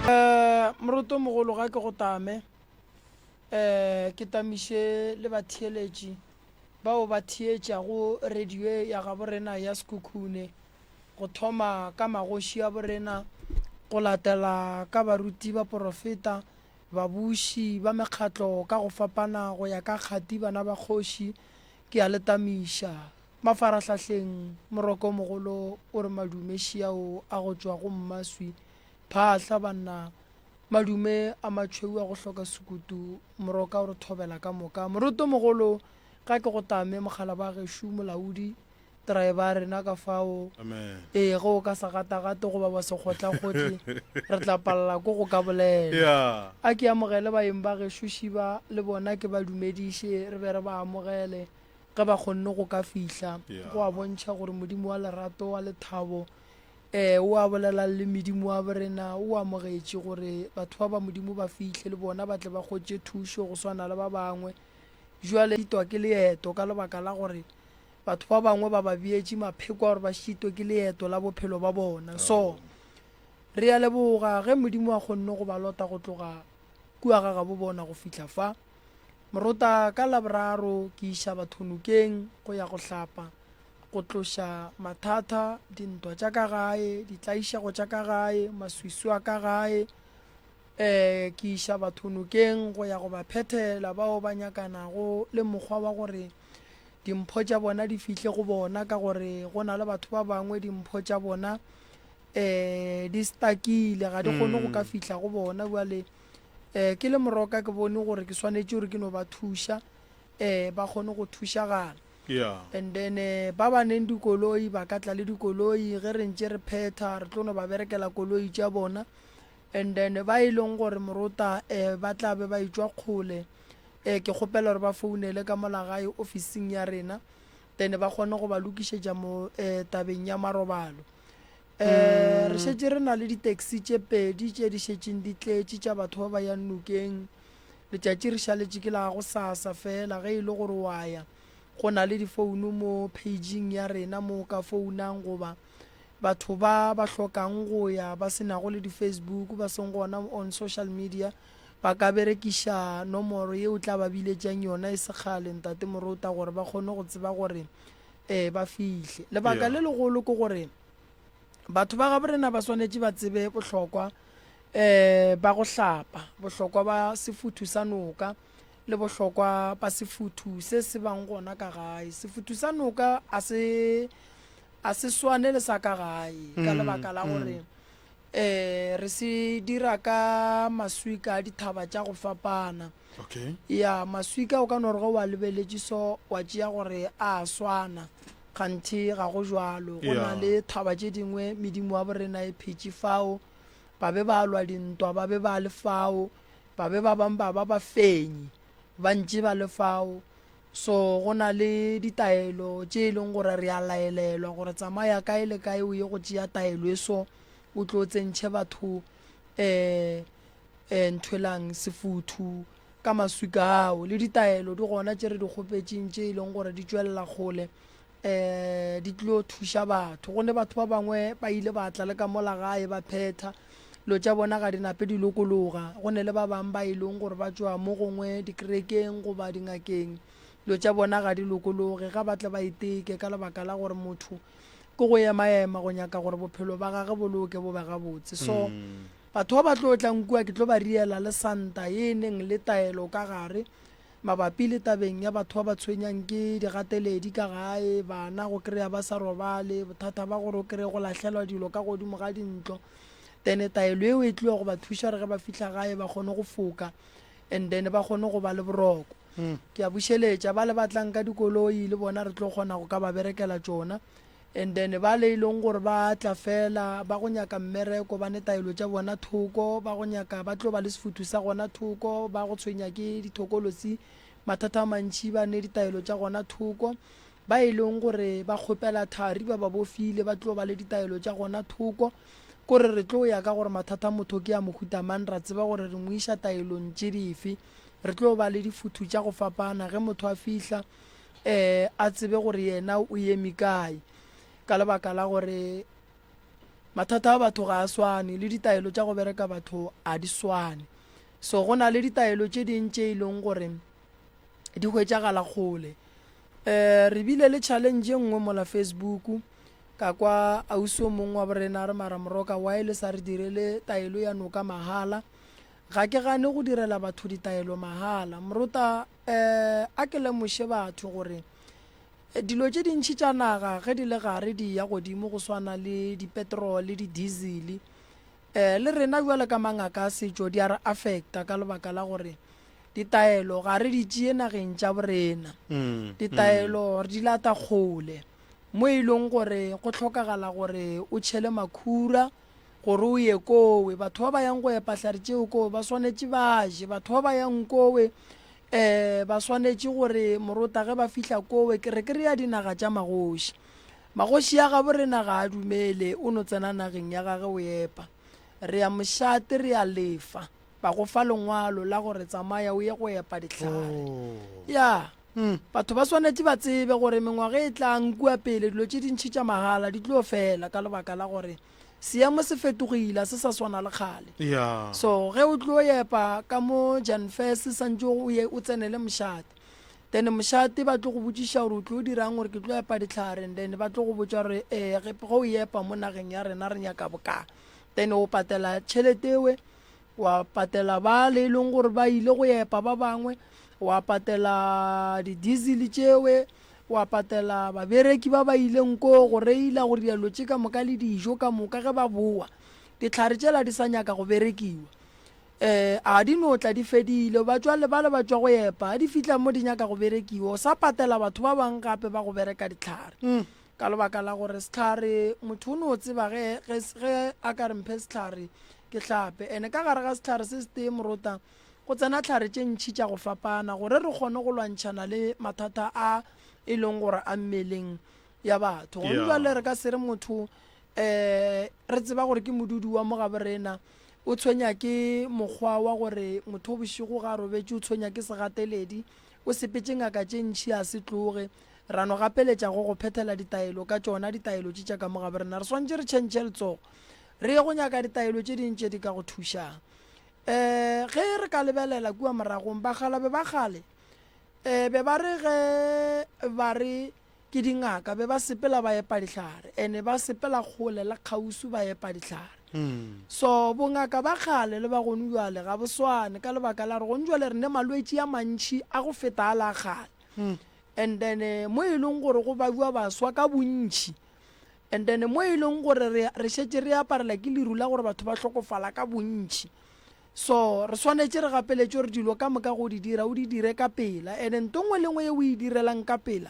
Um Moroto mogolo ga ke go tame, um ke tamiše le batheeletši bao ba theetšago radio ya gabo rena ya Sekhukhune, go thoma ka magoši a borena, go latela ka baruti baporofeta, babuši ba mekgatlo ka go fapana go ya ka kgati bana ba kgoši, ke a le tamiša. Mafarahlahleng, moroko mogolo o re madume šiao a go tšwa go mmaswi Phahla banna, madume a matšhweu a go hloka sekutu, moroka o re thobela ka moka. Moroto mogolo, ga ke go tame mokgalaba gešo molaodi, driver ya rena ka fao. Amen. Ee, ge o ka sa gatagate goba wa se kgotlakgotle, re tla palela ko go ka bolela. Yeah. A ke amogele baeng ba gešo šiba le bona ke ba dumediše, re be re ba amogele ge ba kgonne go ka fihla. Yeah. Go a bontšha gore Modimo wa lerato, wa lethabo, Ee, o a bolelang le medimo wa borena, o amogetše gore batho ba ba Modimo ba fihle le bona ba tle ba hwetše thušo go swana le ba bangwe. Bjale šitwa ke leeto ka lebaka la gore batho ba bangwe ba ba beetše mapheko a gore ba šitwe ke leeto la bophelo ba bona. So, re a leboga ge Modimo a kgonne go ba lota go tloga kua ga gabo bona go fihla fa. Morota, ka Laboraro ke iša batho nokeng go ya go hlapa. go tloša mathata, dintwa tša ka gae, ditlaišego tša ka gae, maswiswi a ka gae. Um ke iša batho nokeng go ya go ba phethela bao ba nyakanago le mokgwa wa gore dimpho tša bona di fihle go bona, ka gore go na le batho ba bangwe dimpho tša bona um di stakile, ga di kgone go ka fihla go bona. Bjale um ke le moroka ke bone gore ke swanetše gore ke no ba thuša um ba kgone go thušagala. Yeah. And then eh, ba ba neng dikoloi ba ka tla le dikoloi ge re ntše re phetha re tlo no ba berekela koloi tša bona. And then ba e leng gore morota eh, ba tla be ba etšwa kgole eh, ke kgopela gore ba founele ka mola gae ofising ya rena then ba kgone go ba lokišetša mo eh, tabeng ya marobalo. Eh, re šetše re na le di-taxi tše pedi tše di šetšeng di tletše tša batho ba ba yang nokeng. Letšatši re šaletše ke la gosasa fela ge e le gore wa ya. Go na le difouno mo page-ing ya rena mo o ka founang goba batho ba ba hlokang go ya ba se nago le di-Facebook ba seng gona on social media ba ka berekiša nomoro ye o tla ba biletšang yona e se kgale Ntate Morota gore ba kgone go tseba gore um ba fihle. Lebaka le legolo ke gore batho ba gabo rena ba swanetše ba tsebe bohlokwa um ba go hlapa, bohlokwa ba sefuthu sa noka le bohlokwa ba sefuthu se se bang gona ka gae. Sefuthu sa noka a se a se swane le sa ka gae ka lebaka la gore um re se dira ka maswika a dithaba tša go fapana. Okay. Ya maswika o ka no re ge o a lebeletše so wa tšea gore a swana, kganthe ga go jwalo. Go na le thaba tše dingwe medimo wa borena e phetše fao, ba be ba lwa dintwa ba be ba le fao, ba be ba bang ba ba bafenyi ba ntše ba le fao. So go na le ditaelo tše e leng gore re a laelelwa gore tsamaya kae le kae o ye go tšea taelo e so o tlo tsentšhe batho um nthwelang sefuthu ka maswika ao le ditaelo di gona tše re di kgopetšeng tše e leng gore di tšwelela kgole um di tlo thuša batho. Go ne batho ba bangwe ba ile ba tla le ka mola gae ba phetha dilo tša bona ga di nape di lokologa. Go ne le ba bangwe ba e leng gore ba tšwa mo gongwe dikerekeng goba dingakeng dilo tša bona ga di lokologe ga ba tle ba iteke ka lebaka la gore motho ke go emaema go nyaka gore bophelo ba gage bo loke bo be gabotse. So batho ba ba tlo tlang kua ke tlo ba riela le santa ye e neng le taelo ka gare Mabapi le tabeng ya batho ba ba tshwenyang ke digateledi ka gae, bana go kry-a ba sa robale, bothata ba gore o kry-e go lahlelwa dilo ka godimo ga dintlo, then taelo eo e tliwa go ba thuša gore ge ba fihla gae ba kgone go foka and then ba kgone go ba le boroko. Ke a bušeletša, ba le ba tlang ka dikoloi le bona re tlo kgona go ka ba berekela tšona. And then ba le e leng gore ba tla fela ba go nyaka mmereko ba ne taelo tša bona thoko, ba go nyaka ba tlo ba le sefuthu sa gona thoko, ba go tshwenya ke dithokolotsi mathata a mantši ba ne ditaelo tša gona thoko, ba e leng gore ba kgopela thari ba ba bofile ba tlo ba le ditaelo tša gona thoko. Kore re tlo ya ka gore mathata a motho ke a mohuta mang ra tseba gore re mo iša taelong tše dife. Re tlo ba le difuthu tša go fapana ge motho a fihla um a tsebe gore yena o eme kae ka lebaka la gore Mathata a batho ga a swane, le ditaelo tša go bereka batho a di swane. So go na le ditaelo tše ding tše e leng gore di hwetšagala kgole. Um re bile le challenge e nngwe mola Facebook, ka kwa ausi o mongwe wa borena a re mara Moroka why le sa re direle taelo ya noka mahala? Ga ke gane go direla batho ditaelo mahala. Morota um a ke lemoše batho gore Dilo tše dintši tša naga ge di le gare di eya godimo go swana le dipetrole le di-diesel, um le rena bjalo ka mangaka a setšo di a re affecta ka lebaka la gore ditaelo ga re di tšee nageng tša borena. Ditaelo re di lata kgole mo e leng gore go hlokagala gore o tšhele makhura gore o ye kowe. Batho ba ba yang go epa hlare tšeo kowe ba swanetše ba je. Batho ba ba yang kowe um ba swanetše gore morota ge ba fihla kowe ke re ke re ya dinaga tša magoši. Magoši a gabo rena ga a dumele o no tsena nageng ya gage o epa. Re ya mošate re ya lefa ba go fa lengwalo la gore tsamaya o ye go epa dihlare. Oh. Ya. Mm. Batho ba swanetše ba tsebe gore mengwaga e tlang kua pele dilo tše dintši tša mahala di tlo fela ka lebaka la gore seemo se fetogile a se sa swana le kgale. Yeah. So ge o tlo epa ka mo Janfes santše o ye o tsenele mošate. Then mošate ba tlo go botšiša gore o tlo dirang gore ke tlo epa dihlare and then ba tlo go botša gore eh ge o epa mo nageng ya rena re nyaka boka. Then o patela tšhelete ewe wa patela ba le e leng gore ba ile go epa ba bangwe, wa patela di-diesel tšewe, wa patela babereki ba ba ileng koo go reila go dira dilo tše ka moka le dijo ka moka ge ba boa. Dihlare tšela di sa nyaka go berekiwa. Um a di no tla di fedile, ba tšwa le bale ba tšwa go epa, ga di fihla mo di nyaka go berekiwa, o sa patela batho ba bangwe gape ba go bereka dihlare. Ka lebaka la gore sehlare motho o no tseba ge, ge, ge a ka re mphe sehlare ke hlape. Ene ka gare ga sehlare se setee morota go tsena tlhare tše ntši tša go fapana gore re kgone go lwantšhana le mathata a e leng gore a mmeleng ya batho. Gone jwale re ka se re motho um re tseba gore ke modudi wa mo gabo rena o tshwenya ke mokgwa wa gore motho o bošego ga a robetše o tshwenya ke segateledi, o sepetše ngaka tše ntši a se tloge. Ra no gapeletša go go phethela ditaelo ka tšona ditaelo tše tša ka mo gabo rena. Re swanetše re tšhentšhe letsogo re ye go nyaka ditaelo tše ding tše di ka go thušang. Um ge re ka lebelela kua moragong, bakgalabe ba kgale um be ba re ge ba re ke dingaka be ba sepela ba epa dihlare, ene ba sepela kgole le kgauswi ba epa dihlare. So bongaka ba kgale le ba gone bjale ga bo swane ka lebaka la gore gone bjale re ne malwetši a mantši a go feta a la kgale. And then mo e leng gore go babiwa baswa ka bontši, and then mo e leng gore re, re šetše re aparela ke leru la gore batho ba hlokofala ka bontši. So re swanetše re gapeletše gore dilo ka moka go di dira o di dire ka pela, and nto nngwe le nngwe ye o e direlang ka pela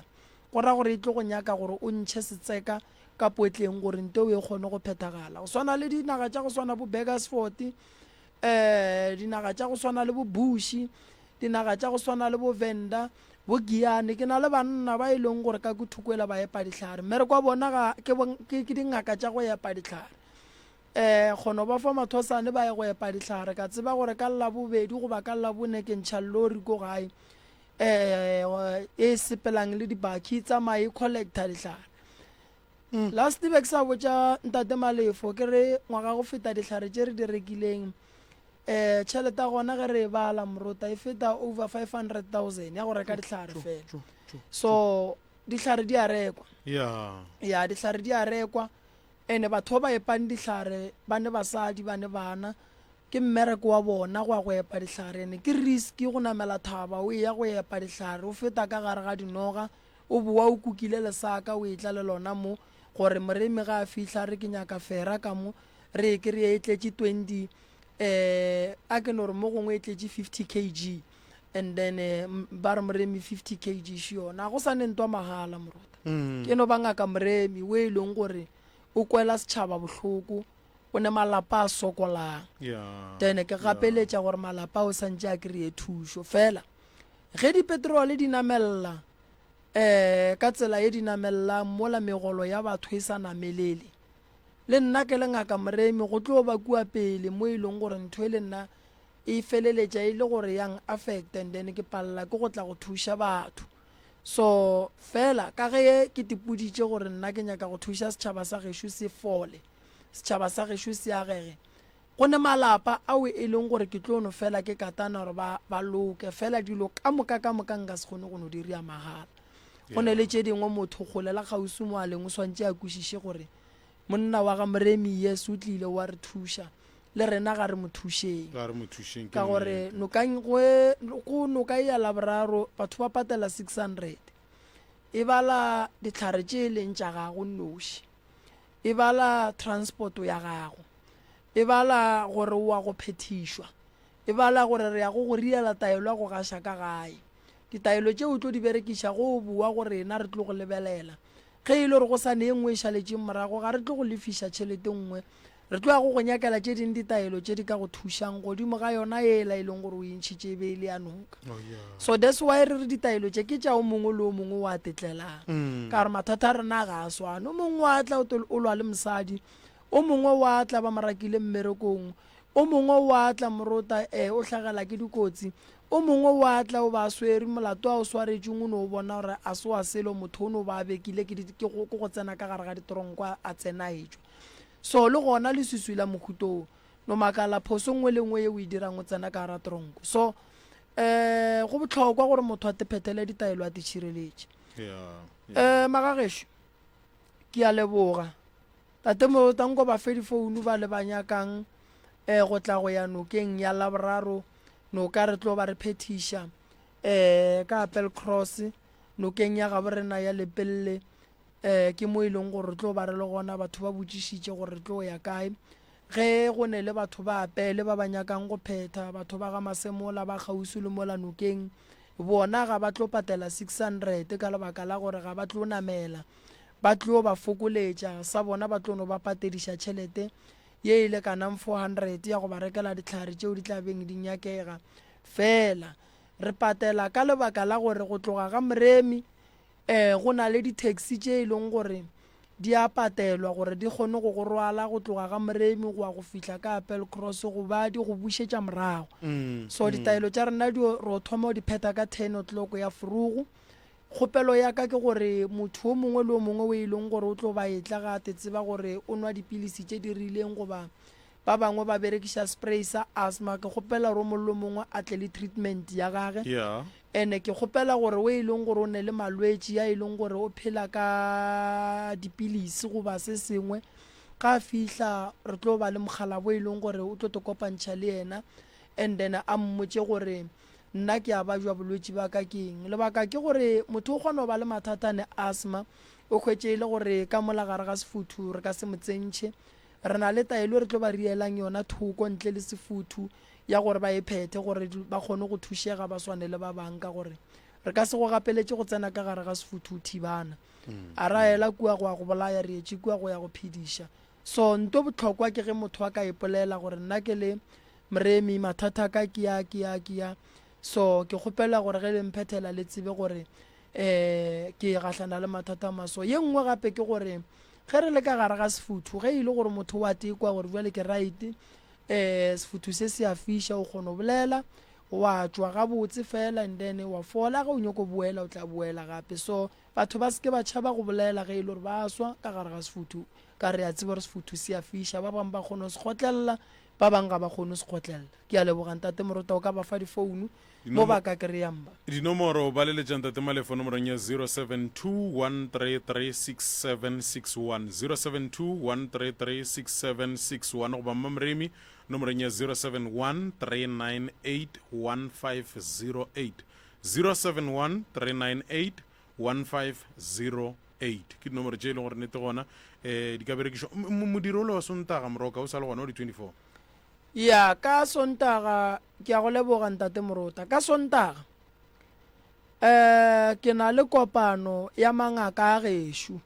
go ra gore e tlo go nyaka gore o ntšhe setseka ka potleng gore nto e kgone go phethagala. Go swana le dinaga tša go swana bo Burgersfort, um dinaga tša go swana le bo Bush, Dinaga tša go swana le bo Venda, bo Giyani, ke na le banna ba e leng gore ka Kuthukwela ba epa dihlare. Mmereko wa bona ga ke, ke, ke dingaka tša go epa dihlare. Um kgono ba fa mathosane ba ye go epa dihlare. Ka tseba gore ka Labobedi goba ka Labone ke ntšha lori ko gae um e sepelang le dibakhi e tsamaye e collecta dihlare. Mm. Last be ke sa botša ntate Malefo ke re ngwaga go feta dihlare tše re di rekileng um tšhelete ya gona ge re e bala morota e feta over 500,000 ya go reka dihlare fela. So dihlare di a rekwa. Yeah. Ya dihlare di a rekwa ene batho ba ba epang dihlare ba ne basadi ba ne bana ke mmereko wa bona go ya go epa dihlare ene ke risk go namela thaba o eya go epa dihlare o feta ka gare ga dinoga O bowa o kukile lesaka o etla le lona mo, gore moremi ga a fihla a re ke nyaka fera ka mo, re e kry-e e tletše 20 eh, a ke no re mo gongwe e tletše 50 kg and then eh, ba re moremi 50 kg še yona. Ga go sa ne ntwa mahala morota. Ke no ba ngaka moremi o e leng gore o kwela setšhaba bohloko, o ne malapa a sokolang. Yeah. Then ke gapeletša gore malapa ao santše a kry-e thušo. Fela ge dipetrole di namella um ka tsela ye di namellang mola megolo ya batho e sa namelele, le nna ke le Ngaka Moremi go tlo ba kua pele mo e leng gore ntho e le nna e feleletša e le gore yang affect and then ke palela ke go tla go thuša batho. So fela ka ge ke tipoditše gore nna ke nyaka go thuša setšhaba sa gešo se fole, setšhaba sa gešo se agege. Go ne malapa ao e leng gore ke tlo no fela ke katana gore ba, ba loke, fela dilo ka moka ka moka nka se kgone go no di ria mahala. Go ne le tše dingwe motho kgole la kgauswi mo a leng o swantše a kwešiše gore monna wa ga Moremi yes o tlile wa re thuša, le rena ga re mo thušeng. Ga re mo thušeng, ke Ka gore nnete. nokang go, go noka e ya Laboraro batho ba patela 600. E bala dihlare tše e leng tša gago nnoši. E bala transport ya gago. E bala gore o wa go phethišwa. E bala gore re ya go go riela taelo ya go gaša ka gae. Ditaelo tše o tlo di berekiša ge o bowa go rena re tlo go lebelela. Ge e le gore go sa ne e nngwe e šaletšeng morago ga re tlo go lefiša tšhelete nngwe. Re tlo ya go go nyakela tše ding ditaelo tše di ka go thušang godimo ga yona yela e leng gore o e ntšhitše e be e le ya noka. Oh, yeah. So that's why re re ditaelo tše ke tša o mongwe le o mongwe o a tetlelang. Mm. Ka gore mathata a rena ga a swane. O mongwe wa tla o to- o lwa le mosadi, o mongwe wa tla ba mo rakile mmerekong, o mongwe wa tla morota eh, o hlagela ke dikotsi, o mongwe wa tla o ba a swere molato a o swaretšweng o no o bona gore a se wa selo motho o no ba a bekile ke, di- ke go ke go tsena ka gare ga ditronko a a tsena a etšwa. So le gona leswiswi la mohuta wo, no makala phoso nngwe le nngwe ye o e dirang o tsena ka gara tronko. So um go bohlokwa gore motho a te phethele ditaelo a te tšhireletše. Yeah, yeah. Um magagešo ke a leboga. Tate Morota nko ba fe difounu ba le ba nyakang um go tla go ya nokeng ya Laboraro noka re tlo ba re phethiša um ka Appel Cross nokeng ya gabo rena ya Lepelle um ke mo e leng gore re tlo ba re le gona batho ba botšišitše gore re tlo ya kae ge go ne le batho ba apele ba ba nyakang go phetha batho ba ga masemola ba kgauswi le mola nokeng bona ga ba tlo patela 600 ka lebaka la gore ga ba tlo namela ba tlo ba fokoletša sa bona ba tlo no ba patediša tšhelete ye e lekanang 400 ya go ba rekela dihlare tšeo di tla beng di nyakega fela re patela ka lebaka la gore go tloga ga moremi um go na le di-taxi tše e leng gore di a patelwa gore di kgone go go rwala go tloga ga Moremi go ya go fihla ka Appel Cross go ba di go bušetša morago. Mm, So ditaelo tša rena di ro thoma go di phetha ka 10 o'clock ya forogo. Kgopelo ya ka ke gore motho o mongwe le o mongwe o e leng gore o tlo ba etla ga a te tseba gore o nwa dipilisi tše di rileng goba Ba bangwe ba berekiša spray sa asthma. Ke kgopela gore o mongwe le o mongwe a tle le treatment ya gage. Yeah. Ene ke kgopela gore o e leng gore o ne le malwetši a e leng gore o phela ka dipilisi goba se sengwe, ga a fihla re tlo ba le mokgalabo e leng gore o tlo te kopantšha le yena and then a mmotše gore nna ke a bajwa bolwetši ba ka ke eng. Lebaka ke gore motho o kgona go ba le mathata a ne asthma, o hwetše e le gore ka mola gare ga sefuthu re ka se mo tsentšhe. Re na le taelo e re tlo ba rielang yona thoko ntle le sefuthu ya gore ba e phethe gore ba kgone go thušega ba swane le ba bang ka gore re ka se go gapeletše go tsena ka gare ga sefuthu o thibana. A ra ela kua go ya go bolaya re etše kua go ya go phediša. So nto bohlokwa ke ge motho a ka ipolela gore nna ke le Moremi mathata a ka ke a ke a ke a so ke kgopela gore ge le mphethela le tsebe gore um ke gahlana le mathata a maso. Ye nngwe gape ke gore ge re le ka gare ga sefuthu ge e le gore motho wa tekwa gore bjale ke right um sefuthu se se a fiša o kgona go bolela wa tšwa gabotse fela and then wa fola ge o nyoko boela o tla boela gape so batho ba seke ba tšhaba go bolela ge e le gore ba swa ka gare ga sefuthu ka re a tseba gore sefuthu se a fiša ba bangwe ba kgone go se kgotlelela ba bangwe ga ba kgone go se kgotlelela ke a leboga ntate morota o ka ba fa difounu mo ba ka kry-ang ba. Dinomoro, ba leletša Ntate Malefo nomorong ya 0721336761, 0721336761 goba Mma Moremi nomorong ya 0713981508, 0713981508. Ke dinomoro tše e leng gore nete gona um di ka berekišwa. Modiro ole wa Sontaga Moroka o sa le gona wa di 24? Ya, ka Sontaga, ke a go leboga, Ntate Morota. Ka Sontaga, um ke na le kopano ya mangaka a gešo.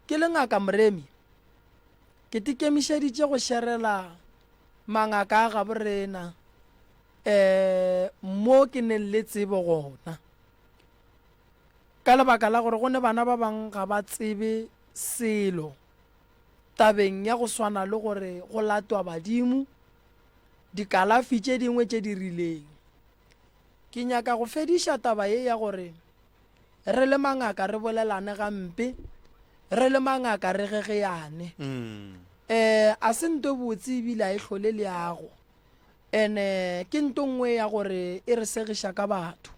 Ke le Ngaka Moremi, ke tikemišeditše go šerela mangaka a gabo rena um mo ke neng le tsebo gona. Ka lebaka la gore go ne bana ba bang ga ba tsebe selo. Tabeng ya go swana le gore go latwa badimo, dikalafi tše dingwe tše di rileng. Ke nyaka go fediša taba ye ya gore re le mangaka re bolelane gampe, re le mangaka re gegeyane. Um a se nto e botse ebile a e hlole leago. Ene ke nto nngwe ya gore e re segiša ka batho.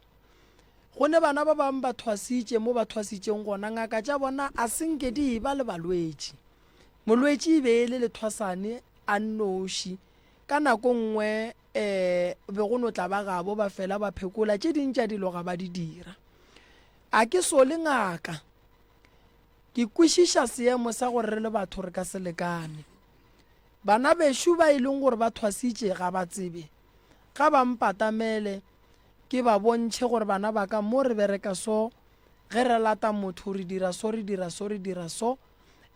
Go ne bana ba bang ba thwasitše mo ba thwasitšeng gona, ngaka tša bona a se nke di eba le balwetši. Molwetši e be e le lethwasane a nnoši. Ka nako nngwe um be go no tla ba gabo ba fela ba phekola, tše ding tša dilo ga ba di dira. A ke sole ngaka. Ke kwešiša seemo sa gore re le batho re ka se lekane. Bana bešo ba e leng gore ba thwasitše ga ba tsebe. Ga ba mpatamele ke ba bontšhe gore bana ba ka mo re bereka so, ge re lata motho re dira so, re dira so, re dira so.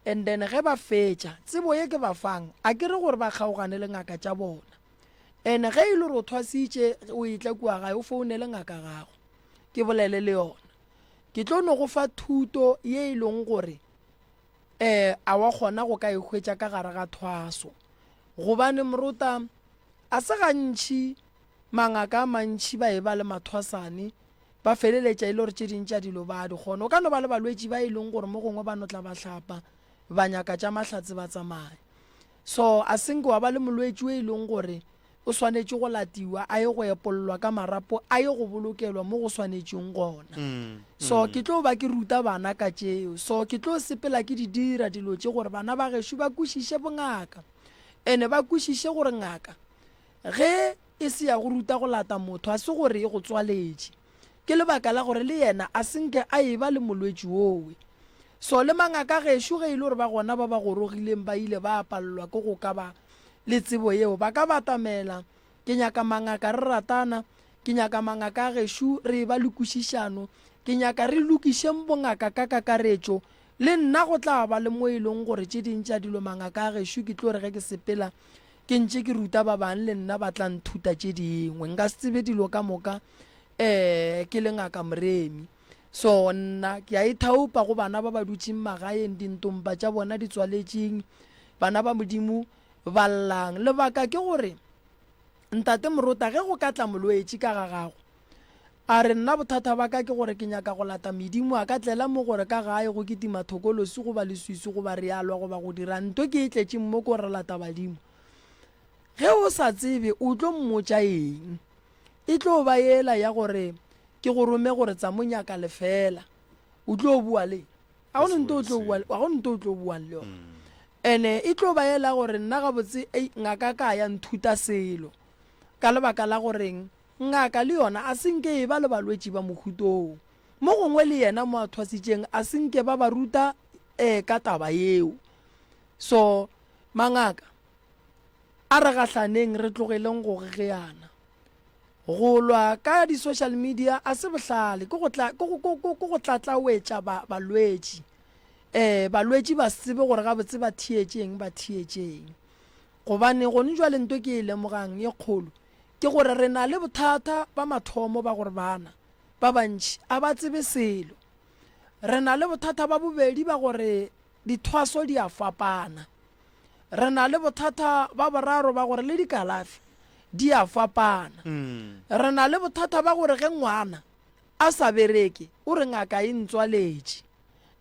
And then ge ba fetša, tsebo ye ke ba fang, a ke re gore ba kgaogane le ngaka tša bona. And ge e le gore o thwasitše o etla kua gae o founele ngaka gago, ke bolele le yona. Ke tlo no go fa thuto ye e leng gore um a wa kgona go ka e hwetša ka gare ga thwaso. Gobane morota a se gantši mangaka a mantši ba eba le mathwasane, ba feleletša e le gore tše ding tša dilo ba a di kgona. O ka no ba le balwetši ba e leng gore mo gongwe ba no tla ba hlapa, ba nyaka tša mahlatse ba tsamaya. So a se nke wa ba le molwetši o e leng gore o swanetše go latiwa a ye go epollwa ka marapo a ye go bolokelwa mo go swanetšeng gona. So ke tlo ba ke ruta bana ka tšeo. So ke tlo sepela ke di dira dilo tše gore bana ba gešo ba kwešiše bongaka. Ene ba kwešiše gore ngaka ge e se ya go ruta go lata motho a se gore e go tswaletše. Ke lebaka la gore le yena a se nke a eba le molwetši owe. So le mangaka gešo ge e le gore ba gona ba ba gorogileng ba ile ba palelwa ke go ka ba le tsebo yeo, ba ka batamela. Ke nyaka mangaka re ratana, ke nyaka mangaka a gešo re eba le kwešišano, ke nyaka re lokišeng bongaka ka kakaretšo. Le nna go tla ba le mo e leng gore tše ding tša dilo mangaka a gešo ke tlo re ge ke sepela ke ntše ke ruta ba bang le nna ba tla nthuta tše dingwe. Nka se tsebe dilo ka moka um ke le Ngaka Moremi. So nna ke a ithaopa go bana ba ba dutšeng magaeng, dintompa tša bona di tswaletšeng, bana ba Modimo ba llang. Lebaka ke gore, Ntate Morota, ge go ka tla molwetši ka ga gago, a re, Nna bothata ba ka ke gore ke nyaka go lata medimo, a ka tlela mo gore ka gae go kitima thokolosi goba leswiswi goba re a lwa goba go dira nto ke e tletšeng mo ko re lata badimo. Ge o sa tsebe o tlo mmotša eng? E tlo ba yela ya gore ke go rome gore tsa mo nyaka lefela. O tlo bua le ga go nto o tlo bua ga go nto o tlo buang le yona. Ene e tlo ba yela gore nna gabotse ei ngaka ka ya nthuta selo ka lebaka la goreng ngaka le yona a se nke e ba le balwetši ba mohutong. Mo gongwe le yena mo a thwasitšeng a se nke ba ba ruta eh ka taba yeo. So mangaka a re gahlaneng re tlogeleng go gegeana. Go lwa ka di-social media a se bohlale, ke go tla, ke go, ke, ke go tlatlawetša ba, balwetši. Um balwetši ba se tsebe gore gabotse ba theetše eng, ba theetše eng. Gobane gone jwale nto ke e lemogang ye kgolo ke gore re na le bothata ba mathomo ba gore bana ba bantši a ba tsebe selo. Re na le bothata ba bobedi ba gore dithwaso di a fapana. Re na le bothata ba boraro ba gore le dikalafi di a fapana. Re na le bothata ba gore ge ngwana a sa bereke o re ngaka e ntswaletše.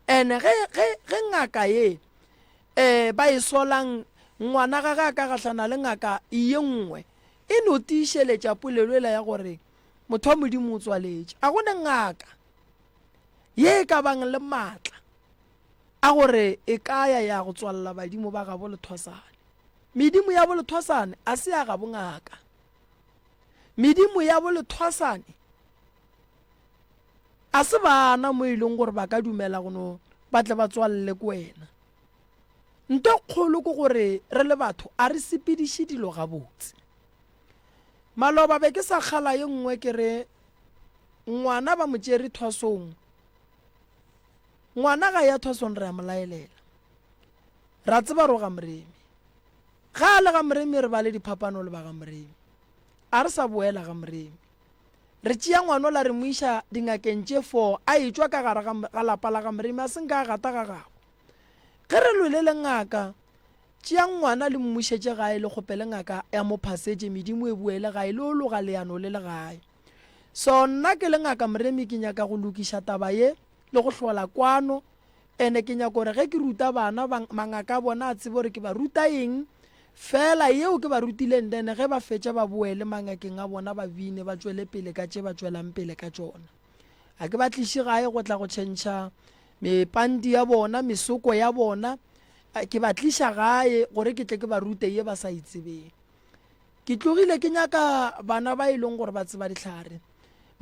Ene ge, ge, ge ngaka ye um ba e solang ngwana ga ge a ka gahlana le ngaka ye nngwe e no tiišeletša polelo ela ya gore motho wa Modimo o tswaletše. A go ne ngaka ye e ka bang le maatla a gore e ka ya ya go tswalela badimo ba gabo Lethwasane. Medimo ya bo Lethwasane a se ya gabo ngaka. Medimo ya bo Lethwasane a se bana mo e leng gore ba ka dumela go no ba tle ba tswalele ko wena. Nto e kgolo ke gore re le batho a re sepediše dilo gabotse. Maloba be ke sa kgala ye nngwe ke re ngwana ba mo tšere thwasong Ngwana ga ya thwasong re a mo laelela. Ra tseba ro ga Moremi. Ga a le ga Moremi re ba le diphapano le ba ga Moremi. A re sa boela ga Moremi. Re tšea ngwanola re mo iša dingakeng tše fo a etšwa ka gare ga lapa la ga Moremi a se nka a gata ga gabo. Ge re lwele le ngaka, tšeang ngwana le mmušetše gae le kgopele ngaka ya mo phasetše medimo e boele gae le o loga leano le le gae. So nna ke le Ngaka Moremi ke nyaka go lokiša taba ye le go hlola kwano. Ene ke nyaka gore ge ke ruta bana, ba, mangaka a bona a tsebe gore ke ba ruta eng. Fela yeo ke ba rutileng then ge ba fetša ba boele mangakeng a bona ba bine ba tšwele pele ka tše ba tšwelang pele ka tšona. Ga ke ba tliše gae go tla go tšhentšha mepandi ya bona, mesoko ya bona. Ke ba tliša gae gore ke tle ke ba rute ye ba sa e tsebeng. Ke tlogile ke nyaka bana ba e leng gore ba tseba dihlare,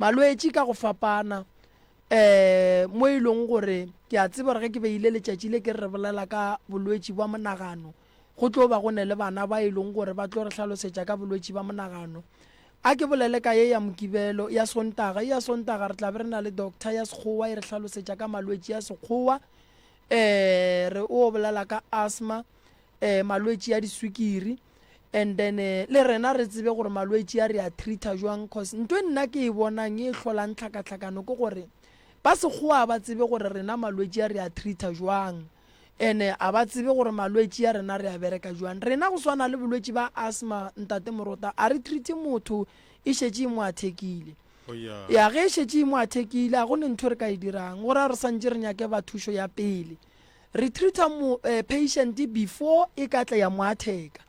malwetši ka go fapana, um mo e leng gore ke a tseba gore ge ke beile letšatši le ke re re bolela ka bolwetši bwa monagano, go tlo ba go ne le bana ba e leng gore ba tlo re hlalosetša ka bolwetši ba monagano. A ke bolele ka ye ya Mokibelo, ya Sontaga. Ye ya Sontaga re tla be re na le doctor ya Sekgowa e re hlalosetša ka malwetši a Sekgowa. Um re o bolela ka asthma, um malwetši a diswikiri and then eh, le rena re tsebe gore malwetši a re a treata jwang cause ntho e nna ke e bonang e hlolang tlhakatlhakano ke gore ba sekgowa ba tsebe gore rena malwetši a re a treata jwang ene a ba tsebe gore malwetši a rena re a bereka jwang rena go swana le bolwetši ba asthma ntate morota a re treate motho e šetše e mo athekile Oh, yeah. ya ge e šetše e mo athekile a go ne ntho re ka e dirang gore a re santše re nyake ba thušo ya pele Re treata mo, eh, patient before e ka tla ya mo atheka.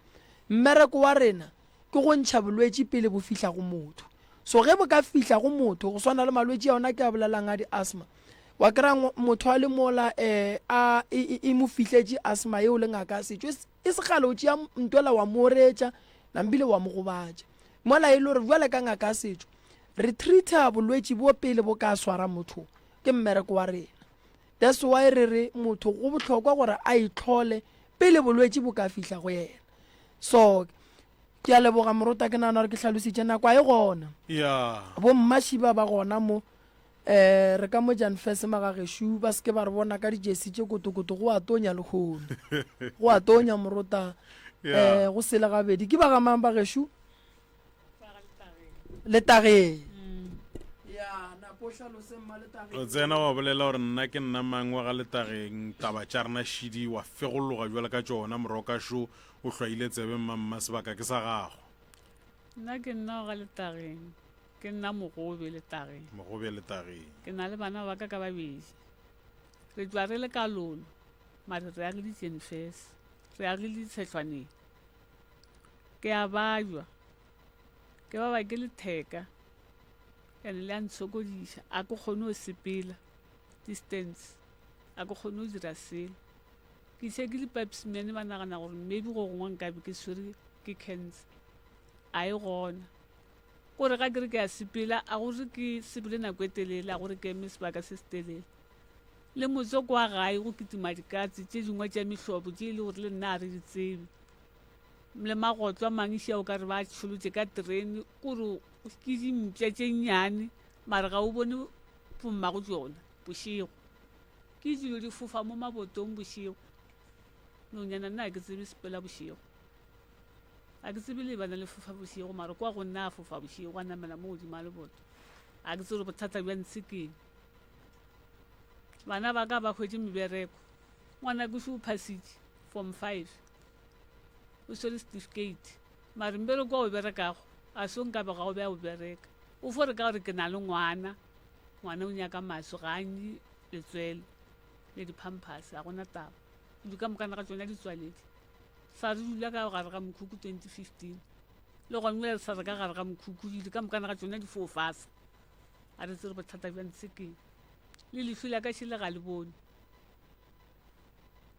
Mmereko wa rena ke go ntšha bolwetši pele bo fihla go motho. So ge bo ka fihla go motho, go swana le malwetši a ona ke a bolelang a di-asthma, wa kry-a motho a le mola eh, a e, e, e mo fihletše asthma eo le ngaka ya setšo, e se kgale o tšea ntwela wa mo oretša nambile wa mo gobatša. Mola e le gore bjale ka ngaka ya setšo re treata bolwetši bo pele bo ka swara motho, ke mmereko wa rena. That's why re re motho go bohlokwa gore a itlhole pele bolwetši bo ka fihla go yena. So ke a leboga morota ke nagana gore ke hlalositše nako a e gona. Yeah. Bo mmašiba ba gona mo eh re ka mo Jan Fese magagešu ba seke ba re bona ka dijesi tše kotokoto go a tonya lehono. Go a tonya morota Yeah. eh go sele gabedi ke ba ga mang bagešu? Letageng. Ya, nako o hlalose mma Letageng. O tsena wa bolela gore nna ke nna mang wa ga Letageng, taba tša rena šidi wa fegologa bjalo ka tšona, morokašo o hlwaile tsebe mma mma sebaka ke sa gago. Nna ke nna wa ga Letageng, ke nna mogobe Letageng. Mogobe Letageng. Ke na le bana ba ka ka babedi. Re tšwa re le kalolo, mare re agile Jenfes, re agile Tshehlwaneng. Ke a bajwa, ke baba ke letheka, and le a ntshokodiša. A ke kgone go sepela distance, a ke kgone go dira selo. Ke checkile pap smear ba nagana gore maybe go gongwe nkabe ke swere ke cancer, a e gona. Kore ga ke re ke a sepela, a gore ke sepele nako e telele, a gore ke eme sebaka se se telele. Le motse kwa gae go kitima dikatse tše dingwe tša mehlobo tše e le gore le nna a re di tsebe. Le magotlo a mantši a o ka re ba tšholotše ka terene, kore ke dimpša tše nnyane mara ga o bone bommago tšona bošego. Ke dilo di fofa mo mabotong bošego. Nonyana nna ga ke tsebe sepela bošego. Ga ke tsebe lebana le fofa bošego mara kwa go nna a fofa bošego a namela mo godimo a leboto. Ga ke tsebe gore bothata bja ntshe keng. Bana ba ka ba hwetše mebereko. Ngwana ke o phasitše form 5. O swere certificate. Mare mbereko wa o berekago a se nka be ga o be a o bereka. O fo re ka gore ke na le ngwana, ngwana o nyaka maswi ga a nye letswele le di-pampers ga gona taba. Dilo ka mokana ga tšona di tswaledi. Sa re dula ka gare ga mokhukhu 2015. Le gone re sa re ka gare ga mokhukhu dilo ka mokana ga tšona di fo fasa. A re tsere bothata bja ntshe keng. Le lehu la ka šele ga le bone.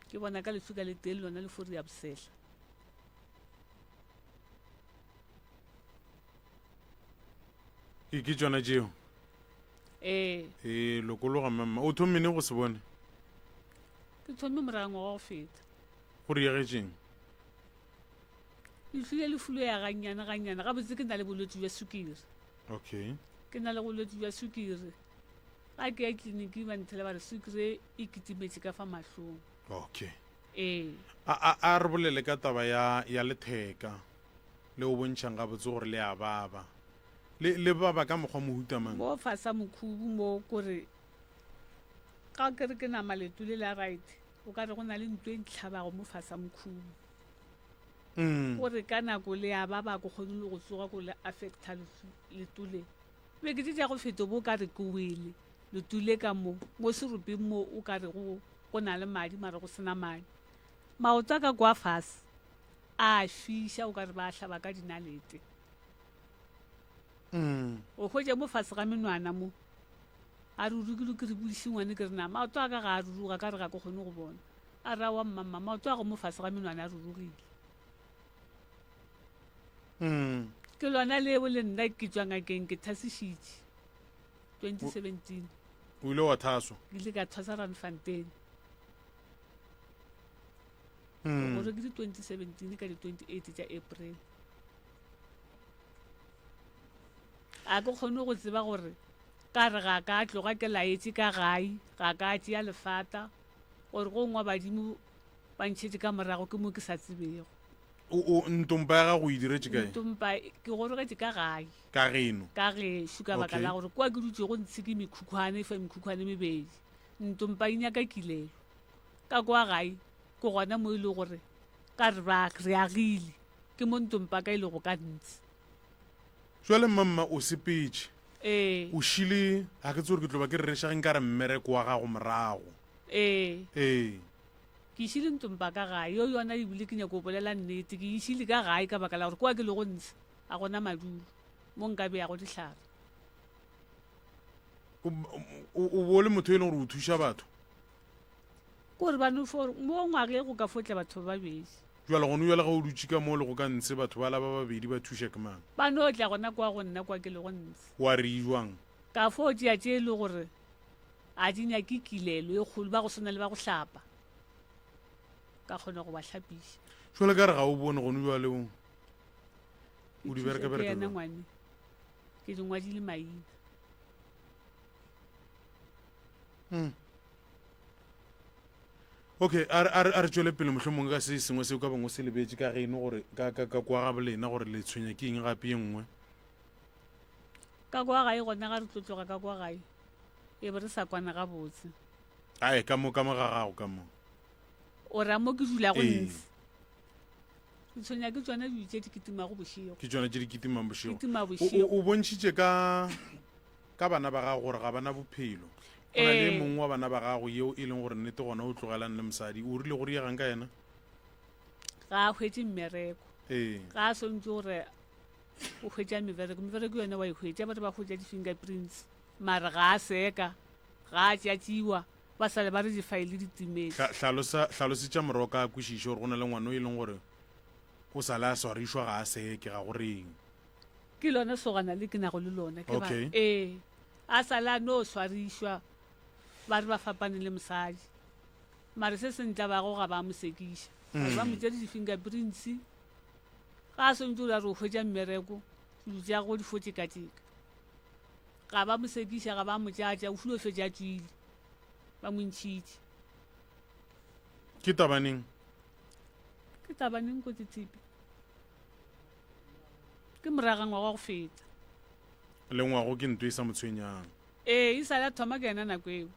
Ke bona ka lehu ka le tee le lona le fo ria bosehla. E ke tšona tšeo? Ee. E lokologa mama. O thomme neng go se bone? Ke thomme morago ngwaga wa go feta. Go riegetšeng? Lehu le le fulo ya gannyane gannyane. Gabotse ke na le bolwetši bja sukiri. Okay. Ke na le bolwetši bja sukiri. Ga ke ya tleliniking ba nthela ba re sukiri e kitimetše ka fa mahlong. Okay. Ee. A, a, a re bolele ka taba ya, ya letheka le o bontšhang gabotse gore le a baba. Le, le baba ka mokgwa mohuta mang? Mo fasa mokhubu mo kore ga ke re ke nama leto le la right o ka re go na le ntlo e ntlhabago mo fasa mokhubu. Mm. Gore ka nako le a baba ko kgone le go tsoga ko le affecta leto le. Beke tše tša go feta bo ka re ke wele leto le ka mo mo seropeng mo o ka re go. Go na le madi mara go se na madi. Maoto a ka kwa fase a fiša o ka re ba hlaba ka dinalete. O hwetša mo fase ga menwana mo a rurugile ke re budiše ngwane ke re na maoto a ka ga a ruruga ka re ga ke kgone go bona. A re aowa mmamma maoto a go mo fase ga menwana a rurugile. Ke lona leo le nna ke tšwa ngakeng ke thasišitše 2017. O ile wa thaswa? Ke ile ka thwasa Randfontein. Gore ke di 2017 ka di 28 tša April. A ke kgone go tseba gore ka re ga ka tloga ke laetše ka gae, ga ka tšea lefata gore go ngwa badimo ba ntšhetše ka morago ke mo ke sa tsebego. O, o, ntompa ya gago o e diretše kae? Ntompa ke gorogetše ka gae. Ka geno? Ka gešo, ka baka la gore kwa ke dutšego ntshe ke mekhukhwane, fa mekhukhwane mebedi. Ntompa e nyaka kilelo. Ka kwa gae ke gona mo e le gore ka re ba re agile, ke mo ntompa ka e lego ka ntshe. Jwale mmamma o sepetše. Ee. O šile, ga ke tsebe gore ke tlo ba ke rereša ge nka re mmereko wa gago morago. Ee. Ee. Ke išile ntompa ka gae, yo yona ebile ke nyako bolela nnete, ke išile ka gae ka baka la gore kwa ke lego ntshe ga gona madulo mo nka beyago dihlare. O, o, o bo le motho e leng gore o thuša batho? Ke gore ba no fo mo ngwageng go ka fo tla batho ba babedi. Jwale gone bjale ge o dutše ka mo le go ka ntshe batho bala ba babedi ba thuša ke mang? Ba no tla gona kwa go nna kwa ke lego ntshe. Wa re jwang? Ka fo tšea tše e le gore a di nyake kilelo e kgolo, ba go swana le ba go hlapa, ka kgona go ba hlapiša. Jwale ka re ga o bone gone bjale o o di bereka bereka yena ngwane ke di ngwadile maina. Okay, a re a re tšwele pele mohlomongwe ka se sengwe seo ka bangwe se lebetše ka geno gore ka ka ka kwa ga bolena gore le tshwenya ke eng gape ye nngwe. Ka kwa gae gona ga re tlo tloga ka kwa gae e be re sa kwana gabotse. Ae, ka mo, ka mo ga gago, ka mo. O ra mo ke dulago ntsi. Ke tshwenya ke tšona dilo tše di kitimago bošego. Ke tšona tše di kitimang bošego. Kitima bošego. O, o bontšhitše ka, ka bana ba gago gore ga ba na bophelo. Go na le e mongwe wa bana ba gago yeo e leng gore nnete gona o tlogelane le mosadi. O rile go riegang ka yena? Ga a hwetše mmereko. Ee. Ga a swantše gore o hwetša mebereko. Mebereko yona wa e hwetša, batho ba hwetša di-fingerprints. Mara ga a seka, ga a tšatšiwa, ba sale ba re difaele di timetše. Hla, hlalosa, hlalosetša Moroka a kwešiše gore go na le ngwana o e leng gore o sa le a swarišwa ga a seke, ga go reng. Ke lona sogana le ke nago le lona, ke ba, Okay. ee, a sa le a no swarišwa, ba re ba fapane le mosadi. Mara se se ntlabago ga ba mo sekiša. Ba re ba mo tšere di-fingerprints, ga a swantše gore a re o hwetša mmereko, dilo tša gagwe di fo tšekatšeka. Ga ba mo sekiša, ga ba mo tšatša, o filo fetša a tšwile. Ba mo ntšhitše. Ke tabaneng? Ke tabaneng ko Tshipi. Ke moraga ngwaga wa go feta. Le ngwago ke nto e sa mo tshwenyang. Ee, e sa le a thoma ke yena nako eo.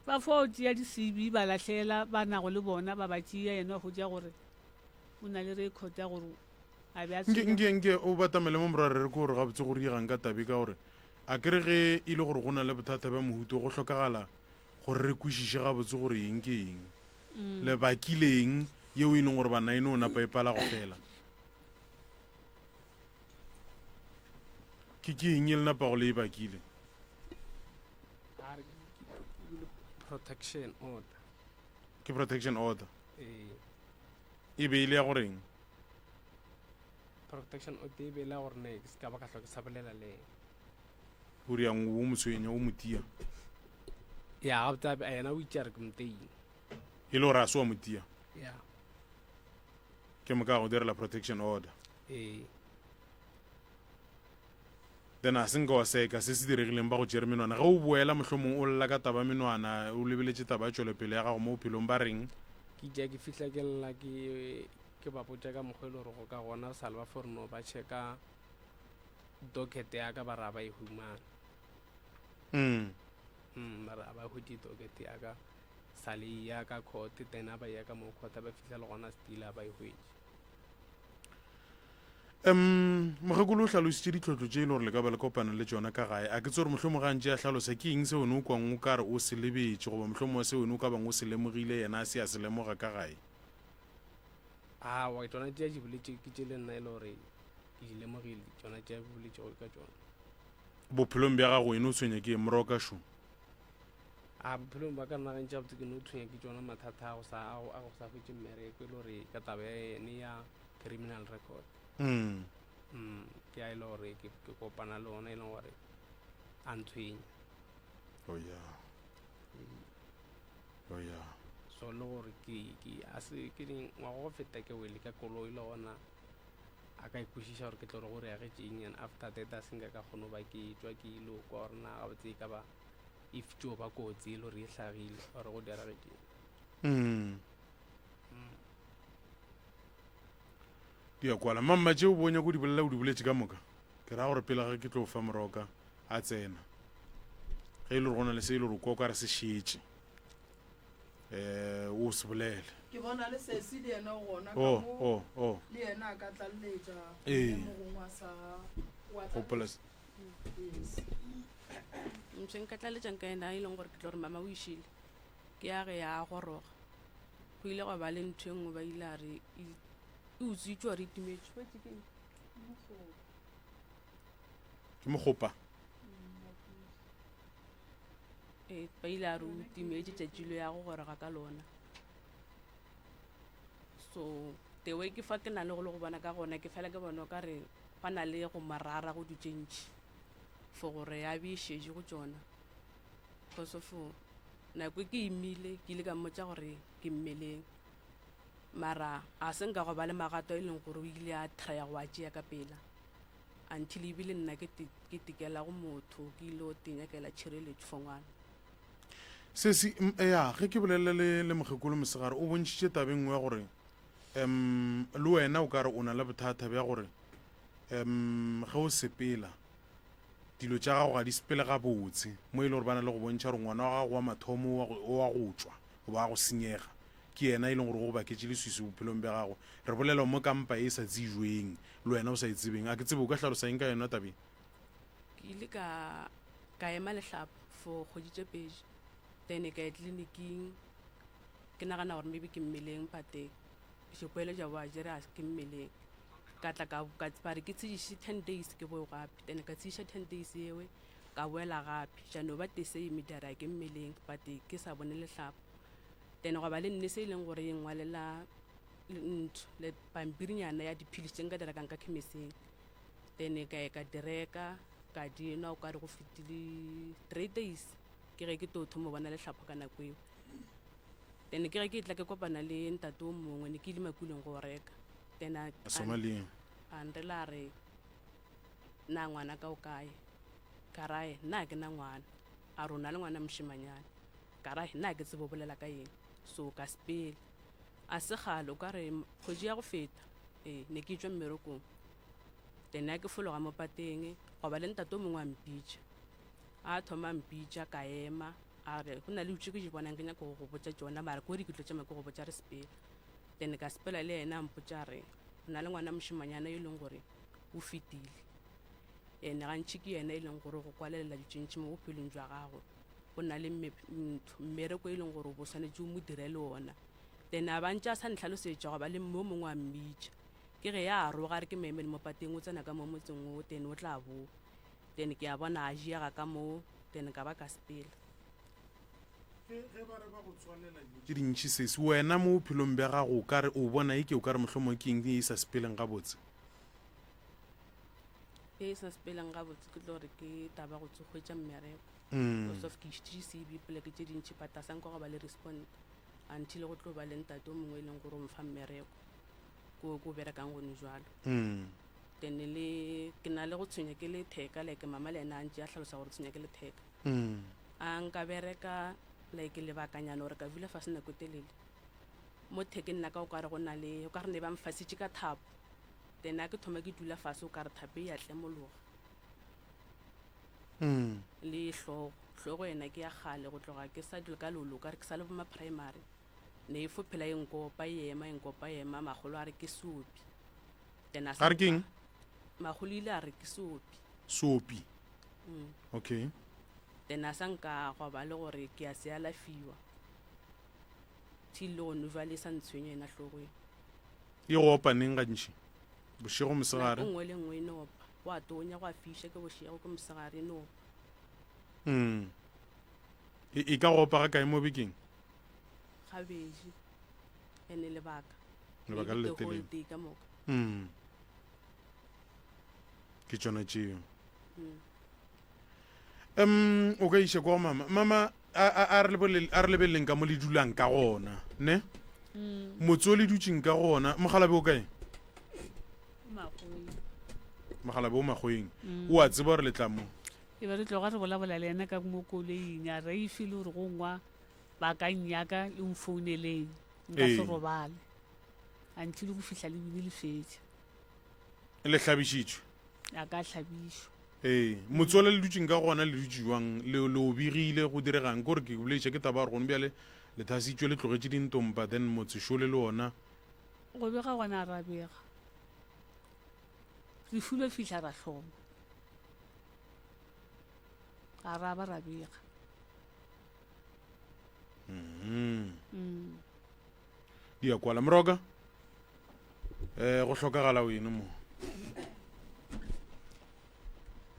Ba fo tšea di-CV ba lahlela ba nago le bona ba ba tšea yena wa hwetša gore o na le record ya gore a be a Nke, nke, nke o batamele mo morwa re re ke gore gabotse go riegang ka tabe ka gore a ke re ge e le gore go na le bothata bja mohuto go hlokagala gore re kwešiše gabotse gore eng ke eng lebakile eng yeo e leng gore bana e no napa e pala go fela ke ke eng e le napago le e bakile A re ke protection order ke protection order ee e be e le ya goreng Protection order e be e le ya gore ne ke se ka ba ka hlwa ke sa bolela le yena. O riang o mo tshwenya o mo tia. Ya gabotse a be yena o itše a re ke mo teile. E le gore a se wa mo tia. Ya. Ke moka go direla protection order. Ee. Then a se nka wa seka se se diregileng ba go tšere menwana. Ge o boela mohlomong o lla ka taba menwana o lebeletše taba ya tšwelopele ya gago mo bophelong ba reng? Ke itše ke fihla ke lla ke Ke ba botša ka mokgwa e le gore go ka gona sa le ba fo re no ba checka docket ya ka ba re a ba e humane. Mm, ba re a ba hwetše docket ya ka sa le e ya ka court then a ba ya ka mo court ba fihla le gona still a ba e hwetše. Um mokgekolo o hlalositše ditlhotlo tše e le gore le ka ba le kopana le tšona ka gae. A ke tsebe gore mohlomongwe ga a ntše a hlalosa ke eng se wena o kwang o ka re o se lebetše goba mohlomongwe se wena o ka bang o se lemogile yena a se a se lemoga ka gae. Aowa, tšona tše a di boletše ke tše le nna e le gore ke di lemogile, tšona tše a boletšego ka tšona. Bophelong bja gago wena o tshwenya ke eng moroka šo? A bophelong ba ka nna gantši gabotse ke no tshwenya ke tšona mathata a go sa a go sa hwetše mmereko e le gore ka taba ya ene ya criminal record. Mm. Mm, ke a e le gore ke ke kopana le ona e leng gore a ntshwenya. Oh yeah. Oh yeah. So le gore ke ke a se ke ding ngwaga go feta ke wele ka koloi le gona a ka ikwešiša gore ke tlo re go reagetše eng and after that a se nka ka kgona go ba ke tšwa ke ile kwa gore na gabotse e ka ba if tšo ba kotsi e le gore e hlagile gore go diragetše Mm. Di a kwala. Mamma tše o bo nyako di bolela o di boletše ka moka. Ke ra gore pele ga ke tlo fa moroka a tsena. Ge e le gore go na le se e le gore o kwa o ka re se šetše. Eh o se bolele. Ke bona le sesi le yena o gona ka Oh mo oh oh. le yena a ka tlaleletša Ee. mo gongwe a sa wa Gopola Yes. Ntho e nka tlaletšang ka yena e leng gore ke tlo re mama o išile ke ya ge ya goroga go ile gwa ba le ntho e nngwe ba ile a re e e utswitšwe or e timetšwe Wetse ke eng? Ke mogopa. Ee, ba ile a re o timetše tšatši lo ya go goroga ka lona so the way ke fa ke na le go le go bona ka gona ke fela ke bona o ka re ba na le go marara go dutše ntši for gore ya be e šetše go tšona because of nako e ke imile ke ile ka mmotša gore ke mmeleng mara a se nka go ba le magato e leng gore o ile a trya go a tšea ka pela until ebile nna ke ke tekela go motho ke ile go tenyakela tšhireletšo for ngwana. Sesi, ya, ge ke bolela le, le mokgekolo mosegare, o bontšhitše taba e nngwe ya gore um le wena o ka re o na le bothata bja gore um ge o sepela dilo tša gago ga di sepele gabotse, mo e le gore ba na le go bontšha gore ngwana wa gago wa mathomo wa go, wa go tšwa goba wa go senyega ke yena e leng gore o go baketše leswiswi bophelong bja gago. Re bolela mo ka mpa e sa tsejweng le wena o sa e tsebeng. A ke tsebe o ka hlalosa eng ka yona taba e? Ke ile ka ka ema lehlapa for kgwedi tše pedi then ka ya tleliniking ke nagana gore maybe ke mmeleng but sepoelo ja boa jere a ke mmeleng. Ka tla ka ka ba re ke tshejiše ten days ke boe gape then ka tshejiša ten days ewe ka boela gape ja no ba the same di a re a ke mmeleng but ke sa bone lehlapa. Then gwa ba le nnese e leng gore e nngwalela ntho le pampirinyana ya diphilisi tše nka di rekang ka khemeseng. Then ka ya ka di reka ka di nwa o kare go fetile three days ke ge ke tlo thoma go bona lehlapho ka nako eo. Then ke ge ke tla ke kopana le ntate o mongwe ne ke ile makuleng go reka. Then a Somalia. a nrela a re na ngwana ka o kae? Ka ra nna ke na ngwana. A re o na le ngwana mošemanyana. Ka ra nna ke tsebe o bolela ka eng. So ka sepele. A se kgale o ka re kgwedi ya go feta ee ne ke tšwa mmerekong. Then a ke fologa mo pateng gwa ba le ntate o mongwe a mpitša. A thoma a mpitša ka ema a re go na le tše ke di bonang ke nyaka go go botša tšona mara kore ke tlo tšama ke go botša re sepela. Then ka sepela le yena a mpotša a re o na le ngwana mošemanyana yo e leng gore o fetile. Ene gantši ke yena e leng gore go kwalelela dilo tše ntši mo bophelong jwa gago. Go na le mmereko e leng gore o bo swanetše o mo dire le ona. Then a ba ntše a sa ntlhalosetša gwa ba le mme o mongwe a mmitša. Ke ge ya aroga a re ke mo emele mo pateng o tsena ka mo motseng wo then o tla boa. Then ke a bona a jiega ka moo then ka ba ka sepela. Ge, ge ba re ba go tswalela dilo tše dintši sesi, wena mo bophelong bja gago o ka re o bona eke o ka re mohlomongwe ke eng ye e sa sepeleng gabotse? Ye e sa sepeleng gabotse ke tlo re ke taba go tso hwetša mmereko. Because of ke išitše di-C_V poleke tše dintši but a sa nka gwa ba le respond until go tlo ba le ntate o mongwe e leng gore o mfa mmereko ko ko berekang gone jwalo. Then le ke na le go tshwenya ke letheka like mama le yena a ntše a hlalosa gore tshwenya ke letheka. A nka bereka like lebakanyana gore ka dula fase nako e telele mo thekeng nna ka o kare go na le o kare ne ba mfasitše ka thapo then a ke thoma ke dula fase o kare thapo e ya tlemologa le hlogo hlogo yena ke ya kgale go tloga ke sa dula ka lolo ka re ke sa le bo ma primary ne e fo phela e nkopa e ema e nkopa e ema magolo a re ke seopi then a A re ke eng? Makgolo ile a re ke seopi. Seopi. Mm. Okay. Then a sa nka gwa ba le gore ke a se alafiwa. Till le gone jwale e sa ntshwenya yena hlogo e. E go opa neng gantši? Bošego, mosegare? Nako nngwe le nngwe e no opa. Go a tonya, go a fiša, ke bošego, ke mosegare, e no opa. Mm. E, e ka go opa ga kae mo bekeng? Gabedi. Ene lebaka. Lebaka le Maybe the whole letelele. day ka moka. Mm. Ke tšona tšeo. Mm. Um, o ka iša kwa go mama. Mama, a, a, a re lebelele, a re lebeleleng ka mo le dulang ka gona, ne? Mm. Motse o le dutšeng ka gona, mogalabe o kae? Makgoweng. Mogalabe o Makgoweng. Mm. O a tseba gore le tla mo? E be re tloga re bolabola le yena ka mo koloing, a re ife le gore go ngwa ba ka nnyaka le mfouneleng, nka se Ee. robale. A ntlile go fihla le bile le fetša. Le hlabišitšwe? A ka hlabišwa. Ee, motse ola le dutšeng ka gona le dutše jwang? Le, le o begile go diregang? Kore ke boletša ke taba ya gore gone bjale le thasitšwe le tlogetše dintompa then motse šole le ona. Go bega gona ra bega. Re filwe fihla ra hloma. Ga ra ba ra bega. Mm. Mm. Di a kwala. Moroka, eh, go hlokagala wene mo.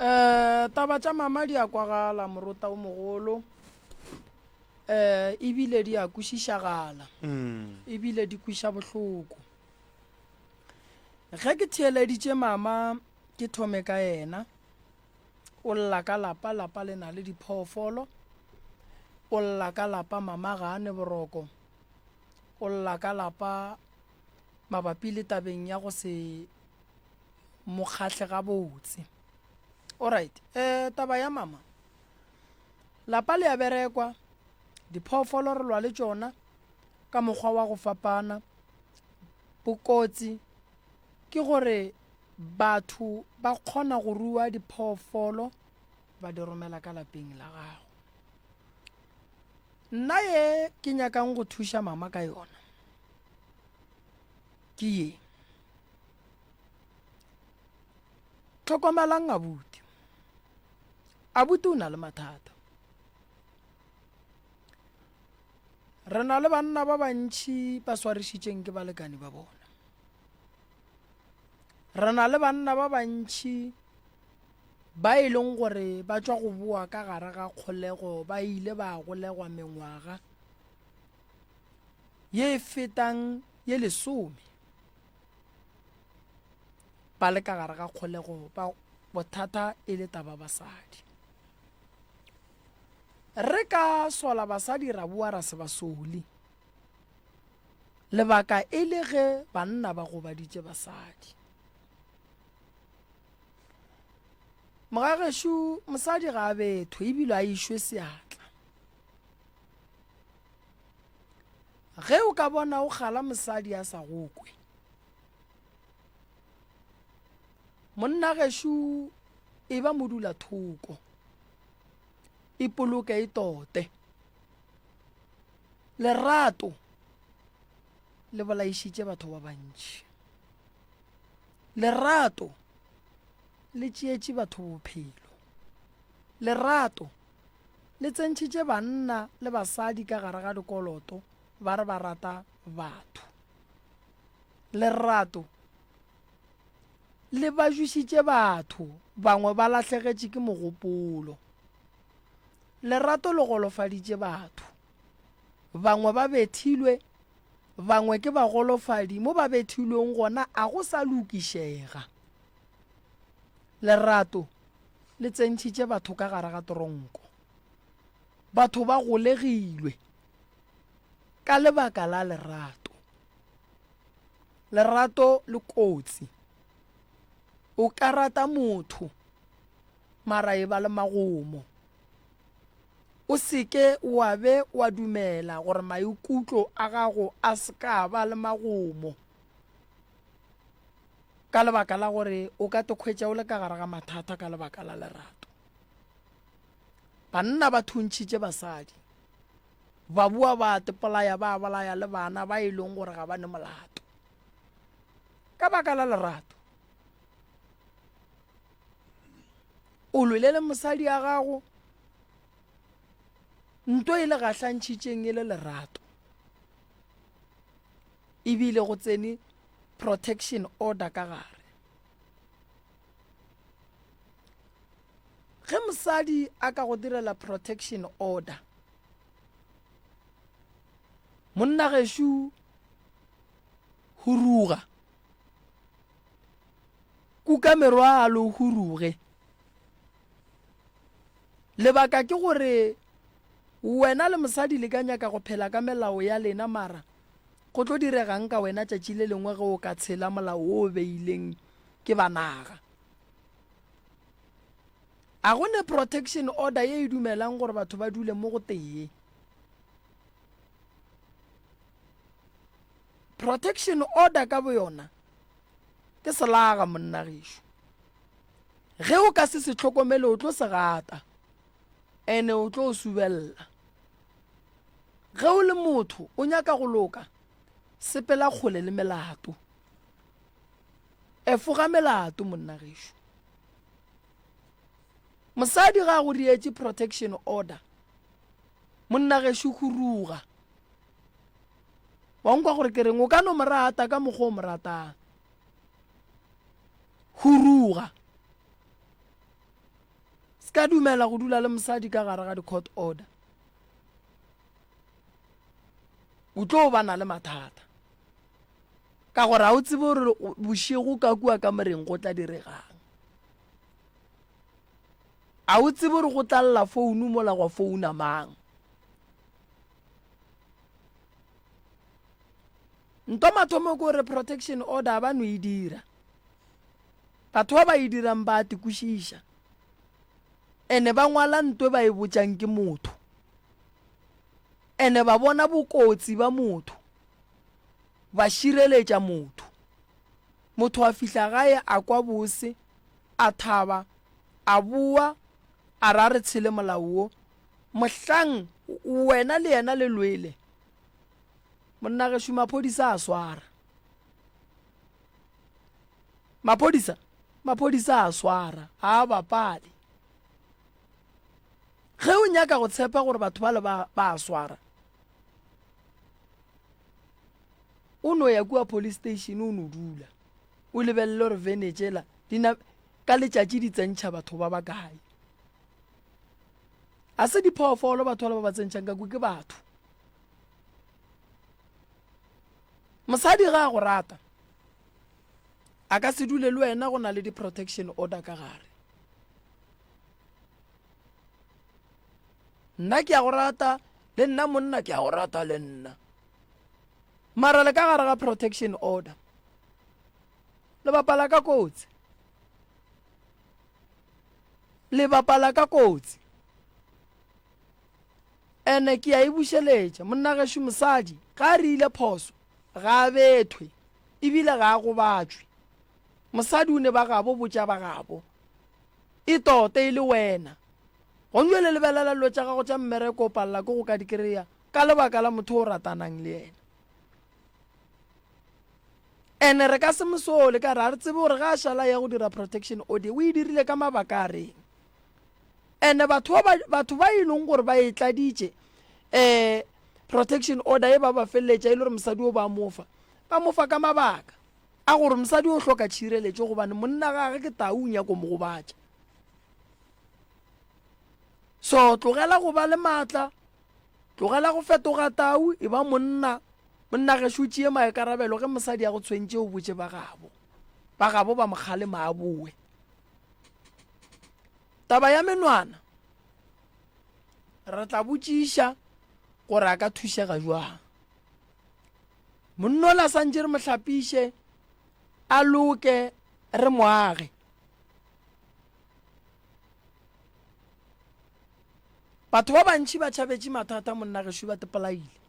Eh, taba tša mama di a kwagala morota o mogolo eh ebile di a kwešišagala Mm. ebile di kweša bohloko ge ke theeleditše mama ke thome ka yena o lla ka lapa lapa le na le diphoofolo o lla ka lapa mama ga a ne boroko o lla ka lapa mabapi le tabeng ya go se mo kgahle gabotse. Alright, eh, taba ya mama. Lapa le a berekwa, diphoofolo re lwa le tšona ka mokgwa wa go fapana. Bokotsi ke gore batho ba kgona go rua diphoofolo ba di romela ka lapeng la gago. Nna ye ke nyakang go thuša mama ka yona ke ye. Hlokomelang abuti. Abuti o na le mathata. Re na le banna ba bantši ba swarišitšeng ke balekani ba bona. Re na le banna ba bantši ba e leng gore ba tšwa go boa ka gare ga kgolego ba ile ba golegwa mengwaga ye e fetang ye lesome ba le ka gare ga kgolego ba bothata e le taba basadi. Re ka sola basadi ra boa ra se ba sole. Lebaka e le ge banna ba gobaditše basadi. Mogagešo mosadi ga a bethwe ebile a išwe seatla. Ge o ka bona o kgala mosadi a sa go kwe, monna gešo e ba modula thoko, ipoloke e tote. Lerato le bolaišitše batho ba bantši. Lerato le tšeetše batho bophelo. Lerato le tsentšhitše banna le basadi ka gare ga dikoloto ba re ba rata batho. Lerato le bajušitše batho, bangwe ba lahlegetše ke mogopolo. Lerato le golofaditše batho, bangwe ba bethilwe, bangwe ke bagolofadi, mo ba bethilweng gona a go sa lokišega. Lerato le tsentšhitše batho ka gare ga toronko. Batho ba golegilwe ka lebaka la lerato. Lerato le kotsi. O ka rata motho mara e ba le magomo. O se ke wa be wa dumela gore maikutlo a gago a se ka ba le magomo. Ka lebaka la gore o ka te khwetša o le ka gare ga mathata ka lebaka la lerato. Banna ba thuntšhitše basadi, ba boa ba tepolaya ba bolaya le bana ba e leng gore ga ba ne molato. Ka baka la lerato. O lwele le mosadi ya gago, nto e le gahlantšhitšeng e le lerato. Ebile go tsene protection order ka gare. Ge mosadi a ka go direla protection order, monna gešo huruga, kuka merwalo huruge. Lebaka ke gore wena le mosadi le ka nyaka go phela ka melao ya lena mara go tlo diregang ka wena tšatši le lengwe ge o ka tshela molao wo o beileng ke ba naga. A go ne protection order ye e dumelang gore batho ba dule mo go tee. Protection order ka boyona ke selaga monna gešo. Ge o ka se se hlokomele o tlo se gata ene o tlo subella. Ge o le motho o nyaka go loka, sepela kgole le melato. Efoga melato monna gešo. Mosadi ga a go dietše protection order, monna gešo huruga. Wa nkwa gore ke reng? O ka no mo rata ka mokgwa o mo ratang. Huruga. Se ka dumela go dula le mosadi ka gare ga di-court order. O tlo ba na le mathata. Ka gore ga o tsebe gore bošego ka kua kamoreng go tla diregang. A o tsebe gore go tla lla founu mola gwa founa mang. Nto mathomo ke gore protection order ba no e dira. Batho ba ba e dirang ba a tekwešiša. Ene ba ngwala nto e ba e botšang ke motho. Ene ba bona bokotsi ba motho. Ba šireletša motho. Motho a fihla gae a kwa bose, a thaba, a boa, a ra re tshele molao wo. Mohlang wena le yena le lwele, monna gešo maphodisa a swara. Maphodisa, maphodisa a swara, ga a bapale. Ge o nyaka go tshepa gore batho bale ba, ba a swara, o no ya kua police station o no dula o lebelele gore vene tšela di na ka letšatši di tsentšha batho ba bakae. A se diphoofolo batho bale ba ba tsentšhang ka kua, ke batho. Mosadi ga a go rata a ka se dule le wena go na le di-protection order ka gare. Nna ke a go rata le nna monna ke a go rata le nna. Mara le ka gare ga protection order le bapala ka kotsi. Le bapala ka kotsi. Ene ke a e bušeletša, monna gešo mosadi ga a re ile phoso ga a bethwe ebile ga a gobatšwe. Mosadi o ne ba gabo botša ba gabo. E tote e le wena. Gonjwale lebelela dilo tša gago tša mmereko o palela ke go ka di kry-a ka lebaka la motho o ratanang le yena. Ene re ka se mo sole ka re a re tsebe gore ga a šala ya go dira protection order o e dirile ka mabaka a reng. Ene batho ba batho ba e leng gore ba e tladitše um protection order e ba ba feleletša e le gore mosadi o ba mofa ba mofa ka mabaka a gore mosadi o hloka tšhireletšo gobane monna gage ke tau o nyako mo gobatša. So tlogela go ba le maatla, tlogela go fetoga tau, e ba monna. Monna gešo o tšee maikarabelo ge mosadi a go tshwentše o botše ba gabo. Ba gabo ba mo kgalema a boe. Taba ya menwana re tla botšiša gore a ka thušega jwang. Monna ola santše re mo hlapiše a loke re mo age. Batho ba bantši ba tšhabetše mathata monna gešo ba tepolaile.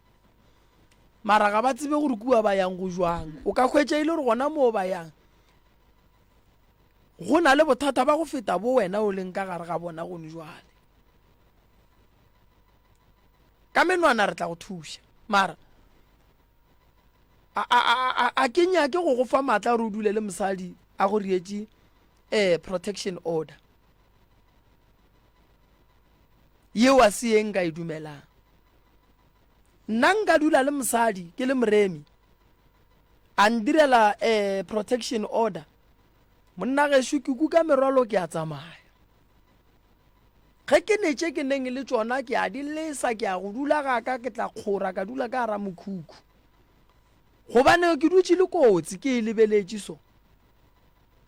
Mara ga ba tsebe gore kua ba yang go jwang. O ka hwetša e le gore gona moo ba yang go na le bothata ba go feta bo wena o leng ka gare ga bona gone jwale. Ka menwana re tla go thuša. Mara a, a, a, a ke nyake go go fa maatla gore o dule le mosadi a go rietše eh, protection order. Yeo a se ye nka e dumelang. Nna nka dula le mosadi ke le moremi, a ndirela eh, protection order. Monna gešo ke kuka merwalo ke a tsamaya. Ge ke ne tše ke neng le tšona ke a di lesa ke a go dula ga ka ke tla kgora ka dula ka gara mokhukhu. Gobane ke dutše le kotsi ke e lebeletše so.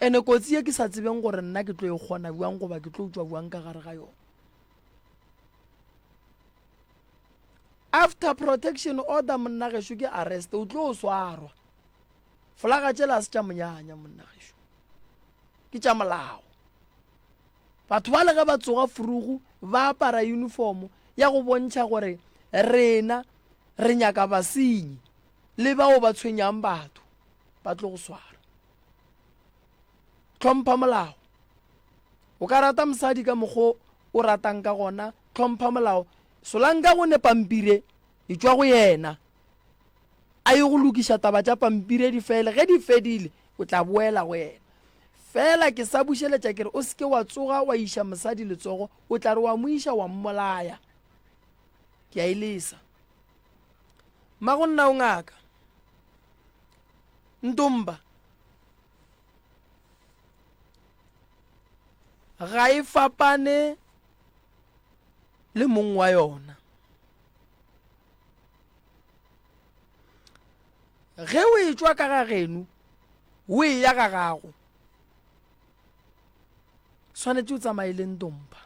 Ene kotsi ye ke sa tsebeng gore nna ke tlo e kgona bjang goba ke tlo tšwa bjang ka gare ga yona. After protection order monna gešo ke arrest o tlo swarwa. Folaga tšela se tša monyanya monna gešo. Ke tša molao. Batho ba le ge ba tsoga furugu ba apara uniform ya go bontšha gore rena re nyaka basenyi le bao ba tshwenyang batho ba tlo go swara. Hlompha molao. O ka rata mosadi ka mokgo o ratang ka gona, hlompha molao. Solanka go ne pampire e tšwa go yena. A ye go lokiša taba tša pampire di fele, ge di fedile o tla boela go yena. Fela ke sa bušeletša ke re o se ke wa tsoga wa iša mosadi letsogo, o tla re wa mo iša wa mmolaya. Ke a e lesa. Mmagonna o ngaka. Ntomba ga e fapane le mong wa yona. Ge o etšwa ka ga geno o eya ga gago, swanetše o tsamaye le ntompa.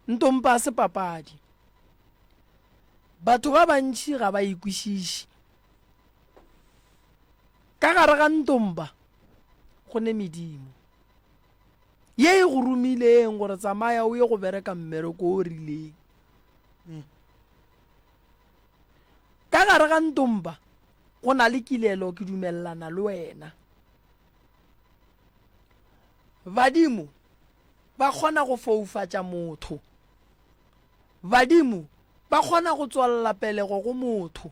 Ntompa a se papadi. Batho ba bantši ga ba e kwešiše. Ka gare ga ntomba go ne medimo ye e go romileng gore tsamaya o ye go bereka mmereko o rileng. Ka gare ga ntomba go na le kilelo ke dumelelana le wena. Badimo ba kgona go foufatša motho. Badimo ba kgona go tswalela pelego go motho.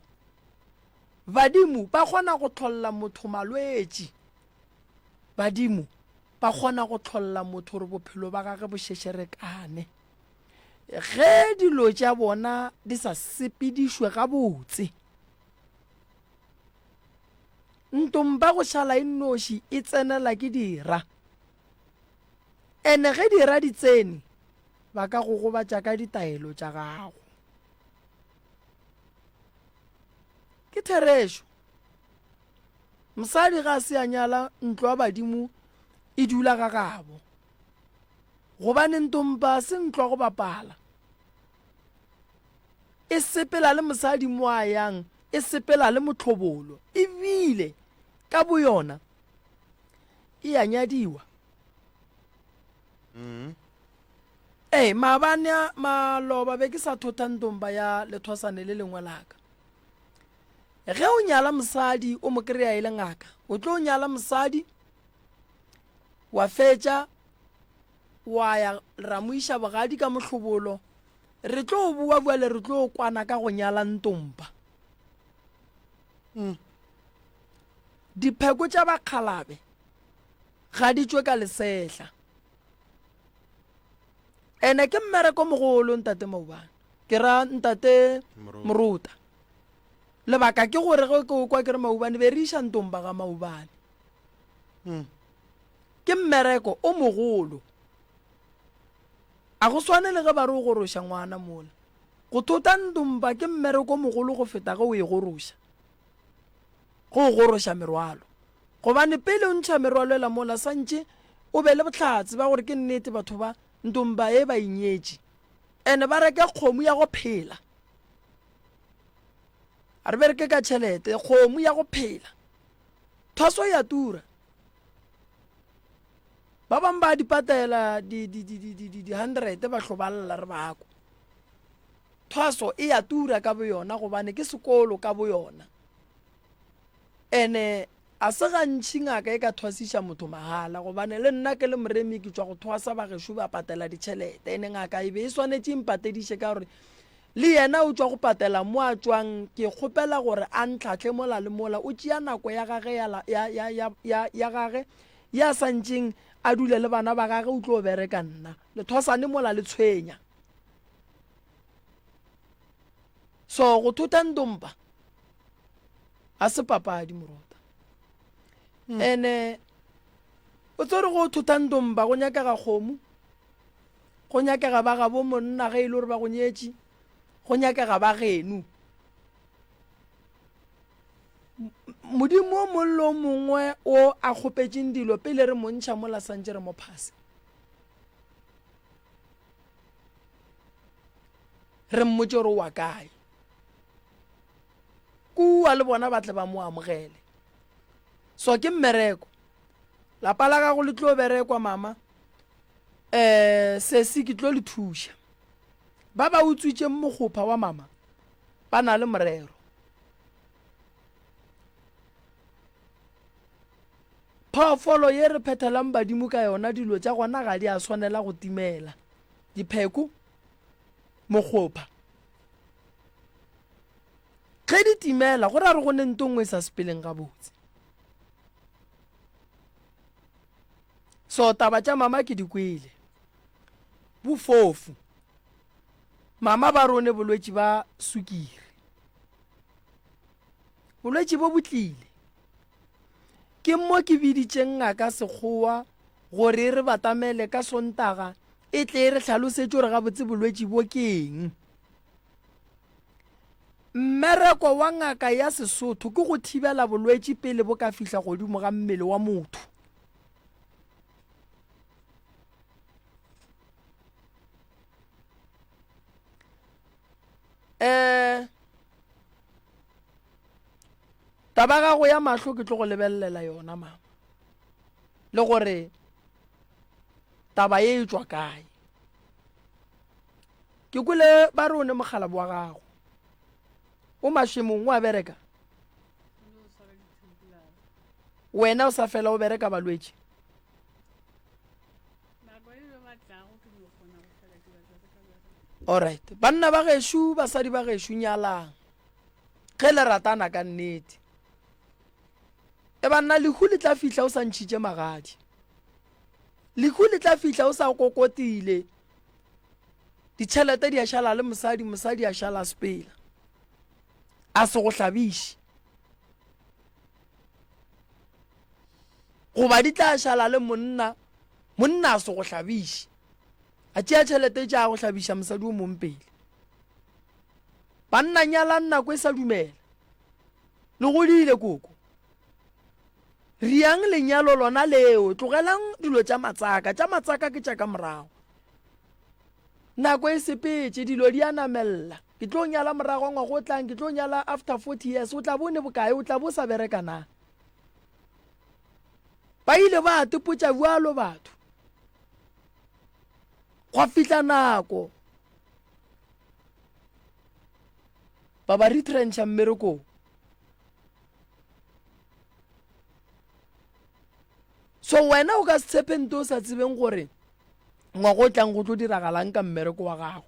Badimo ba kgona go hlolla motho malwetši. Badimo ba kgona go hlolla motho gore bophelo ba gage bo šešerekane. Ge dilo tša bona di sa sepedišwe gabotse, ntomba go šala e nnoši e tsenela ke dira. Ene ge dira di tsene, ba ka go gobatša ka ditaelo tša gago. Ke therešo. Mosadi ga a se a nyala ntlo ya badimo e dula ga gabo. Gobane ntompa se ntlo ya go bapala. E sepela le mosadi mo a yang, e sepela le mohlobolo. Ebile ka boyona e a nyadiwa. Mm. Ee, maabane a maloba be ke sa thotha ntomba ya lethwasane le lengwe la ka. Ge o nyala mosadi o mo kry-a e le ngaka, o tlo nyala mosadi wa fetša wa ya ra mo iša bogadi ka mohlobolo, re tlo boa bjale re tlo kwana ka go nyala ntomba. Mm. Dipheko tša bakgalabe ga di tšwe ka lesehla. Ene ke mmereko mogolo ntate Maubane. Ke ra ntate Morota. Lebaka ke gore ge ke o kwa ke re Maubane be re iša ntomba ga Maubane. Hmm. Ke mmereko o mogolo. A go swane le ge ba re o goroša ngwana mola. Go thota ntomba ke mmereko o mogolo go feta ge o e goroša. Ge o goroša merwalo. Gobane pele o ntšha merwalo ela mola santše o be le bohlatse ba gore ke nnete batho ba ntomba e ba inyetše. Ene ba reke kgomo ya go phela. A re bereke ka tšhelete, kgomo ya go phela. Thwaso ya tura. Ba bangwe ba di patela di di di di di di 100 ba hloballa re bako. Thwaso e ya tura ka boyona gobane ke sekolo ka boyona. Ene a se gantši ngaka e ka thwasiša motho mahala gobane le nna ke le moremi ke tšwa go thwasa bagešo ba patela ditšhelete ene ngaka e be e swanetše e mpatediše ka gore le yena o tšwa go patela mo a tšwang ke kgopela gore a ntlhahle mola le mola o tšea nako ya gage ya, ya, ya, ya, ya, ya gage ya santšeng a dule le bana ba gage o tlo bereka nna lethwasane mola le tshwenya. So go thota ndompa a se papadi morota. Hmm. Ene o tsore go thota ndompa go nyakega kgomo, go nyakega ba gabo monna ge e le gore ba go nyetše, go nyakega ba geno. Modimo o mongwe le o mongwe o a kgopetšeng dilo pele re mo ntšha mola santše re mo phase. Re mmotše gore o wa kae. Kua le bona ba tle ba mo amogele. So ke mmereko. Lapa la gago le tlo berekwa mama. Eh sesi ke tlo le thuša. Ba ba utswitšeng mokgopha wa mama ba na le morero. Phoofolo ye re phethelang badimo ka yona dilo tša gona ga di a swanela go timela. Dipheko, mokgopha. Ge di timela go ra re go ne nto nngwe e sa sepeleng gabotse. So taba tša mama ke di kwele. Bofofu. Mama ba re o ne bolwetši ba sukiri. Bolwetši bo bo tlile. Ke mo ke biditšeng ngaka Sekgowa gore e re batamele ka Sontaga e tle e re hlalosetše gore gabotse bolwetši bo ke eng. Mmereko wa ngaka ya Sesotho ke go thibela bolwetši pele bo ka fihla godimo ga mmele wa motho. Um taba gago ya mahlo ke tlo go lebelelela yona mama le gore taba ye e tšwa kae ke kwele ba re o ne mogalabo wa gago o mašemong o a bereka wena o sa fela o bereka balwetši Alright. Banna ba gešo, basadi ba gešo, nyalang. Ge le ratana ka nnete. E banna lehu le tla fihla o sa ntšhitše magadi. Lehu le tla fihla o sa kokotile. Ditšhelete di a šala le mosadi, mosadi a šala sepela. A se go hlabiše. Goba di tla šala le monna, monna a se go hlabiše. A tšea tšhelete tša go hlabiša mosadi o mong pele. Banna nyalang nako e sa dumela. Le godile koko. Riang lenyalo lona leo, tlogelang dilo tša matsaka, tša matsaka ke tša ka morago. Nako e sepetše, dilo di a namella. Ke tlo nyala morago ngwaga o tlang, ke tlo nyala after 40 years, o tla bo ne bokae, o tla bo sa bereka na? Ba ile ba tepotša bjalo batho. Gwa fihla nako ba ba retrencha mmerekong. So wena o ka se tshepe nto o sa tsebeng gore ngwaga o tlang go tlo diragalang ka mmereko wa gago.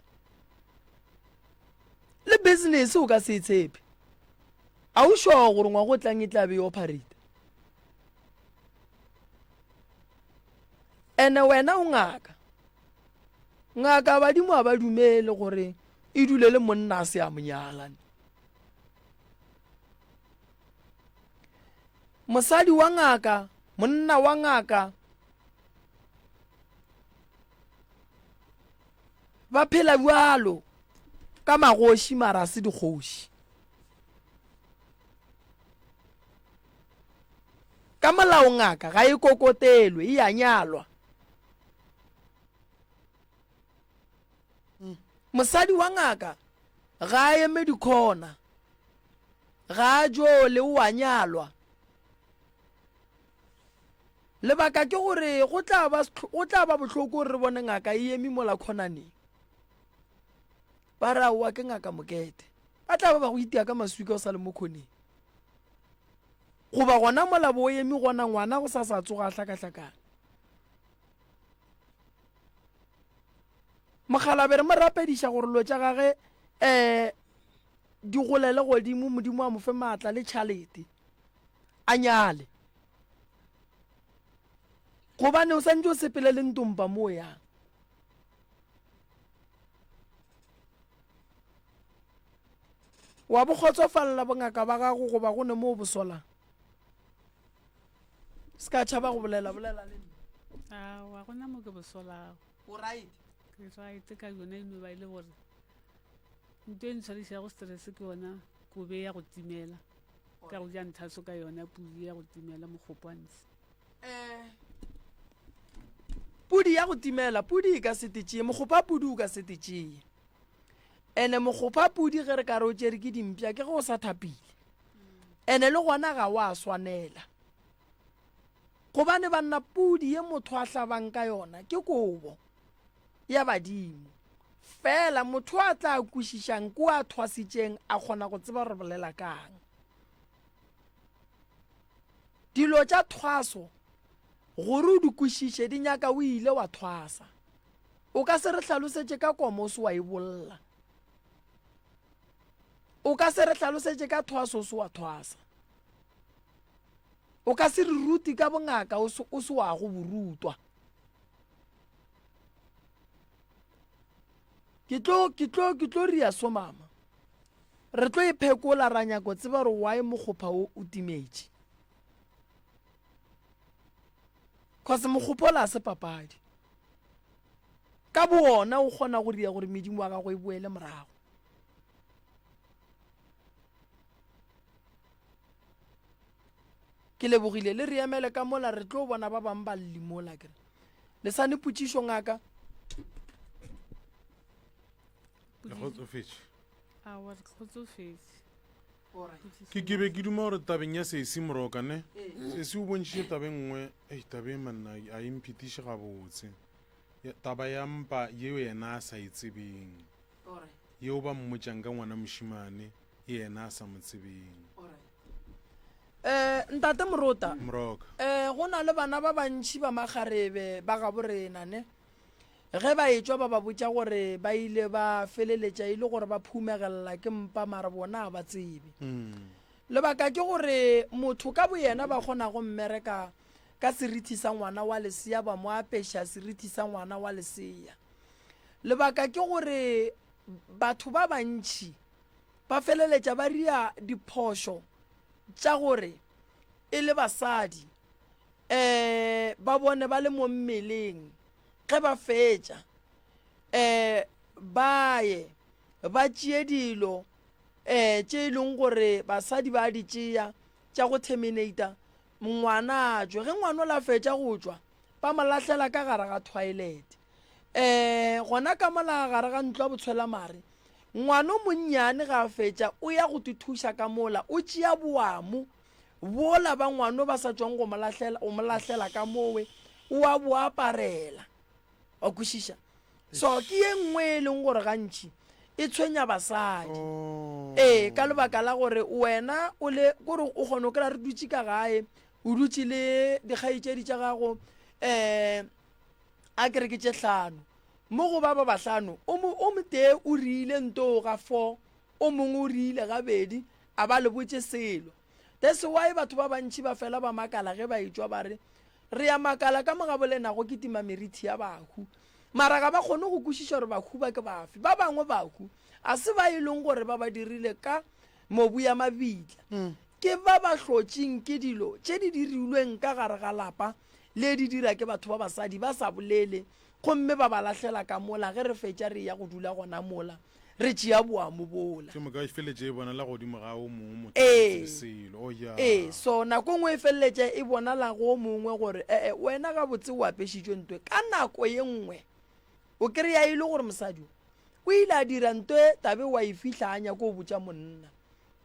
Le business o ka se e tshepe. A o sure gore ngwaga o tlang e tla be e operate? Ene wena o ngaka. Ngaka badimo a ba dumele gore e dule le monna a se a monyala. Mosadi wa ngaka, monna wa ngaka ba phela bjalo ka magoši mara se dikgoši. Ka molao ngaka ga e kokotelwe, e a nyalwa. Mosadi wa ngaka ga a eme dikhona, ga a jole, o a nyalwa. Lebaka ke gore go tla ba, go tla ba bohloko gore re bone ngaka e eme mola khonaneng. Ba re aowa ke ngaka Mokete. Ba tla ba ba go itia ka maswika o sa le mo khoneng. Goba gona mola bo eme gona ngwana go sa sa tsoga a hlakahlakana. Mokgalabje re mo rapediša gore lo tša gage um di golele godimo, Modimo a mo fe maatla le tšhalete a nyale. Gobane o santse o sepele le ntompa mo o yang. Wa bo kgotsofalela bongaka ba gago goba go ne mo o bo solang? Se ka tšhaba go bolela, bolela le nna. Aowa, gona mo ke bo solago. O right? Ke right ka yona e no ba e le gore nto e ntshwarišago stress ke yona kobe ya go timela ka go ja nthaso ka yona pudi ya go timela mokgopo wa ntshe. Eh, pudi ya go timela, pudi e ka se te tšee, mokgopo wa pudi o ka se te tšee. Ene mokgopa pudi ge re ka re o tšere ke dimpša ke ge o sa thapile. Ene le gona ga wa swanela. Gobane banna pudi ye motho a hlabang ka yona ke kobo ya badimo. Fela motho a tla kwešišang ke a thwasitšeng a kgona go tseba re bolela kang. Dilo tša thwaso gore o di kwešiše di nyaka o ile wa thwasa. O ka se re hlalosetše ka koma o se wa e bolla. O ka se re hlalosetše ka thwaso o se wa thwasa. O ka se re rute ka bongaka o se, o se wa go borutwa. Ke tlo, ke tlo, ke tlo ria so mama. Re tlo e phekola ra nyako tseba gore why mokgopha o o timetše. Cause mokgopola a se papadi. Ka bowona o kgona go ria gore medimo wa gago e boele morago. Ke lebogile le re emele ka mola re tlo bona ba bang ba llimola kere. Le sane potšišo ngaka. Le kgotsofetše? Aowa re kgotsofetše. Ke ke be ke duma gore tabeng ya sesi moroka ne sesi o bontšhitše tabe nngwe ei tabe e manna a e mphetiše gabotse taba ya mpa yeo yena a sa e tsebeng yeo ba mmotšang ka ngwana mošimane yena a sa mo tsebeng. Um ntate Morota, Moroka. Um go na le bana ba bantši ba makgarebe ba gabo rena ne Ge ba etšwa ba ba botša gore ba ile ba feleletša e le gore ba phumegelela ke mpa mara bona ga ba tsebe. Lebaka ke gore motho ka boyena ba kgona go mmereka ka serithi sa ngwana wa lesea ba mo apeša serithi sa ngwana wa lesea. Lebaka ke gore batho ba bantši ba feleletša ba ria diphošo tša gore e le basadi um ba bone ba le mo mmeleng Ge ba fetša, um ba ye ba tšee dilo um tše e leng gore basadi ba di tšea tša go terminator ngwana a tšwe. Ge ngwana o la fetša go tšwa, ba mo lahlela ka gare ga toilet. Um gona ka mola gare ga ntlo ya botshwelamare, ngwana o monnyane ga a fetša o ya go tuthuša ka mola, o tšea boamo Bola ba ngwano ba sa tšwang go mo lahlela, go mo lahlela ka mowe, o a bo aparela. Wa kwešiša? So ke ye nngwe e leng gore gantši e tshwenya basadi. Oh. Ee, ka lebaka la gore wena o le kore o kgona go kry-a re dutše ka gae, o dutše le dikgaetšedi tša gago um a ke re ke tše hlano. Mo go ba ba bahlano, o mo o motee o riile nto ga four, o mongwe o riile gabedi, A ba le botše selo. That's why batho ba bantši ba fela ba makala ge ba etšwa ba re, Re a makala ka mo ga bolena go kitima merithi ya bahu. Mara ga ba kgone go kwešiša gore bahu ba ke bafe. Ba bangwe bahu a se ba e leng gore ba ba dirile ka mobu ya mabitla. Ke ba ba hlotšeng ke dilo tše di dirilweng ka gare ga lapa le di dira ke batho ba basadi ba sa bolele gomme ba ba lahlela ka mola ge re fetša re eya go dula gona mola. re tšea boamo bola. Ke moka e feleletše e bonala godimo ga o mongwe motho a Ee. sa tsebe selo. Oh, ya. Ee, so nako nngwe e feleletše e bonala go o mongwe gore ee wena gabotse o apešitšwe ntwe. Ka nako ye nngwe o kry-a e le gore mosadi o o ile a dira ntwe tabe wa e fihla a nyako go botša monna.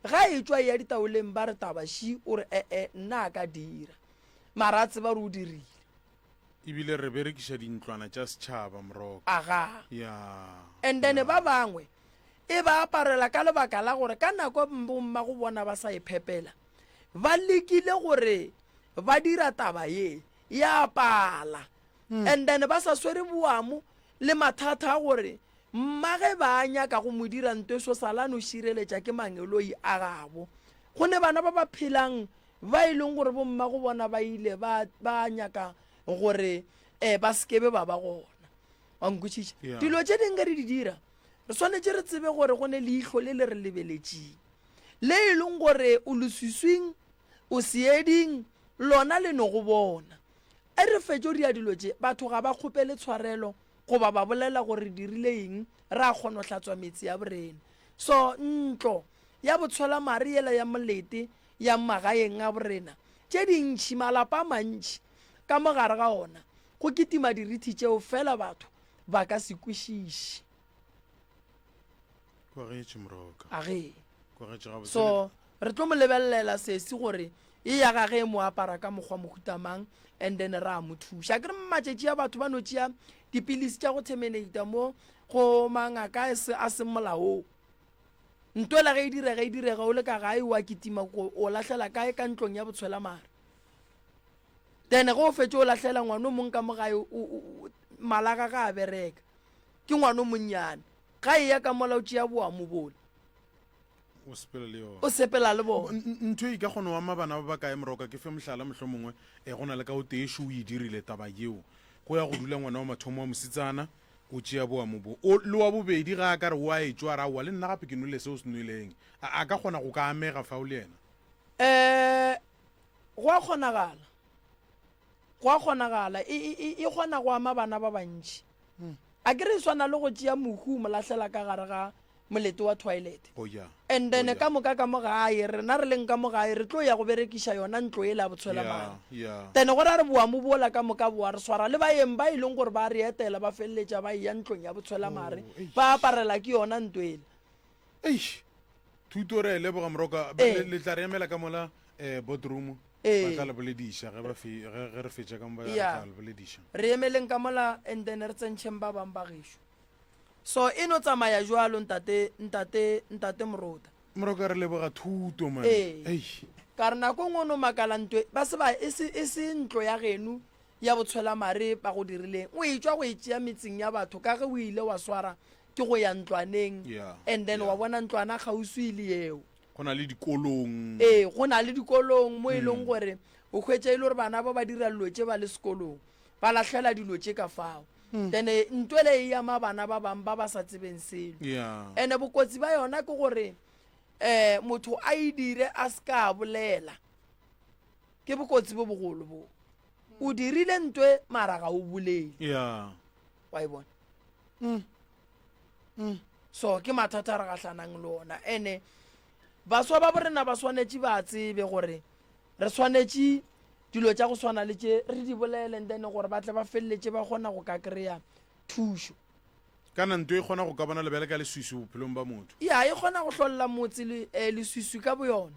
Ga e tšwa e ya ditaoleng ba re taba ši o re ee nna a ka dira mara a tseba gore o dirile. Ebile re berekiša dintlwana tša setšhaba, Moroka. Aga. Ya. And then ba bangwe e ba aparela ka lebaka la gore ka nako bommago bona ba sa e phepela, ba lekile gore ba dira taba ye ya pala. And then ba sa swere boamo le mathata a gore mmage ba nyaka go mo dira nto so sala no šireletša ke mangeloi a gabo. Go ne bana ba ba phelang Ba e leng gore bommago bona ba ile ba, ba nyaka gore um ba se kebe ba ba gona. Wa nkwešiša? Yeah. Dilo tše dingwe ge re di dira, re swanetše re tsebe gore go ne leihlo le le re lebeletšeng. Le e leng gore o leswiswing, o seeding, lona le no go bona. E re fetšo ria dilo tše, batho ga ba kgopele tshwarelo goba ba bolela gore re dirile eng, ra kgono hlatswa metse ya borena. So ntlo ya botshwelamare yela ya molete ya magaeng a borena, tše dintši, malapa a mantši, ka mo gare ga ona go kitima dirithi tšeo fela batho ba ka se kwešiše. Kwagetše moroka. A ge. Kwagetše gabotse. So re tlo mo lebelelela sesi gore e ya ga ge e mo apara ka mokgwa mohuta mang and then ra mo thuša. Ke re matšatši a batho ba no tšea dipilisi tša go terminata mo go mangaka a seng molaong. Ntwela ge e direga e direga o le ka gae wa kitima o lahlela kae ka ntlong ya botshwelamare. Then ge o fetše o lahlela ngwana o mong ka mo gae malaga ga a bereka. Ke ngwana o monnyane. Ga eya ka mola o tšea boamo bola. O sepela le yona. O sepela le bona. Ntho e ka kgona go ama bana ba bakae moroka ke fe mohlala mohlomongwe e go na le ka o tee šo o e dirile taba yeo go ya go dula ngwana wa mathomo wa mosetsana o tšea boamo bo o le wa bobedi ga a ka re o a e tšwa a re aowa le nna gape ke nwele se o se nweleng a a ka kgona go ka amega fao le yena? Um go a kgonagala go a kgonagala e, e, e, e kgona go ama bana ba bantši a ke re e swana le go tšea mohu o mo lahlela ka gare ga molete wa toilet Oh yeah. and then Oh, yeah. ka moka ka mo gae rena re leng ka mo gae re tlo ya go berekiša yona ntlo ela ya botshwelamare Yeah, yeah. then go ra re boa mo bola ka moka boa re swara le baeng ba e leng gore ba re etela ba feleletša ba eya ntlong ya botshwelamare Oh, eish. ba aparela ke yona ntlo ela Eish. Thuto re a e leboga moroka. Ee. Le le tla re emela ka mola eh boardroom. Ee. Ba tla le bolediša ge ba fe ge ge re fetša ka mo ba re Yeah. tla le bolediša. Re emeleng ka mola and then re tsentšheng ba bang ba gešo. So e no tsamaya jwalo ntate ntate ntate Morota. Moroka re leboga thuto man. Ee. Eish. Ka re nako e nngwe o no makala ntwe ba se ba e se e se ntlo ya geno ya botshwelamare ba go dirileng. O etšwa go e tšea metseng ya batho ka ge o ile wa swara ke go ya ntlwaneng Yeah, and then yeah. wa bona ntlwana kgauswi le yeo. Go na le dikolong. Ee, go na le dikolong mo e leng gore o hwetša e le gore bana ba ba dira dilo tše ba le sekolong, ba lahlela dilo tše ka fao. Then eh, ntwele e ama bana ba bang ba ba sa tsebeng selo. Yeah. Ene bokotsi ba yona ke gore um motho a e dire a se ka a bolela. Ke bokotsi bo bogolo bo. O dirile ntwe mara ga o bolele. Yeah. Wa e bona? Mm. Mm. So ke mathata a re gahlanang le ona. Ene baswa ba borena ba swanetše ba tsebe gore re swanetše dilo tša go swana le tše re di bolele and then gore ba tle ba feleletše ba kgona go ka kry-a thušo. Kana nto e kgona go ka bona lebele ka leswiswi bophelong ba motho. Ya, e kgona go hlolla motse le eh, leswiswi ka boyona.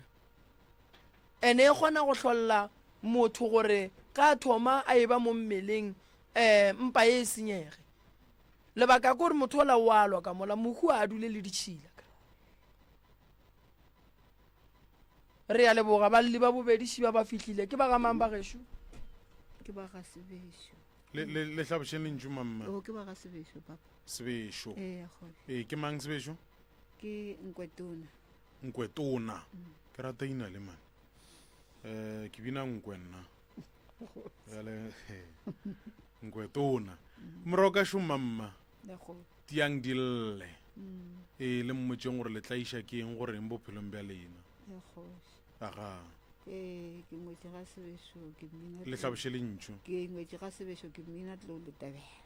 Ene e kgona go hlolla motho gore ga a thoma a eba mo mmeleng um mpa ye e senyege. Lebaka ke gore motho ola o a lwa ka mola, mohu a dule le ditšhila. Re a leboga balli ba bobedi šiba ba fihlile. Ke ba ga mang ba gešo? Ke ba ga Sebešo. Le le le hlabošeng lentšu mamma. O ke ba ga Sebešo papa. Sebešo. Ee, kgoši. Ee, ke mang Sebešo? Ke Nkwetona. Nkwetona. Ke rata ina le man. Eh, ke bina nkwe nna. Bjale Nkwetona. Moroka šoma mma. Tiang di lle. Ee, le mmotšeng gore le tlaiša ke eng gore eng bophelong bja lena. Aga. Ee, ke ngwetše ga Sebešo ke mmina. Le hlaboše lentšu. Ke ngwetše ga Sebešo ke mmina tlo le tabela.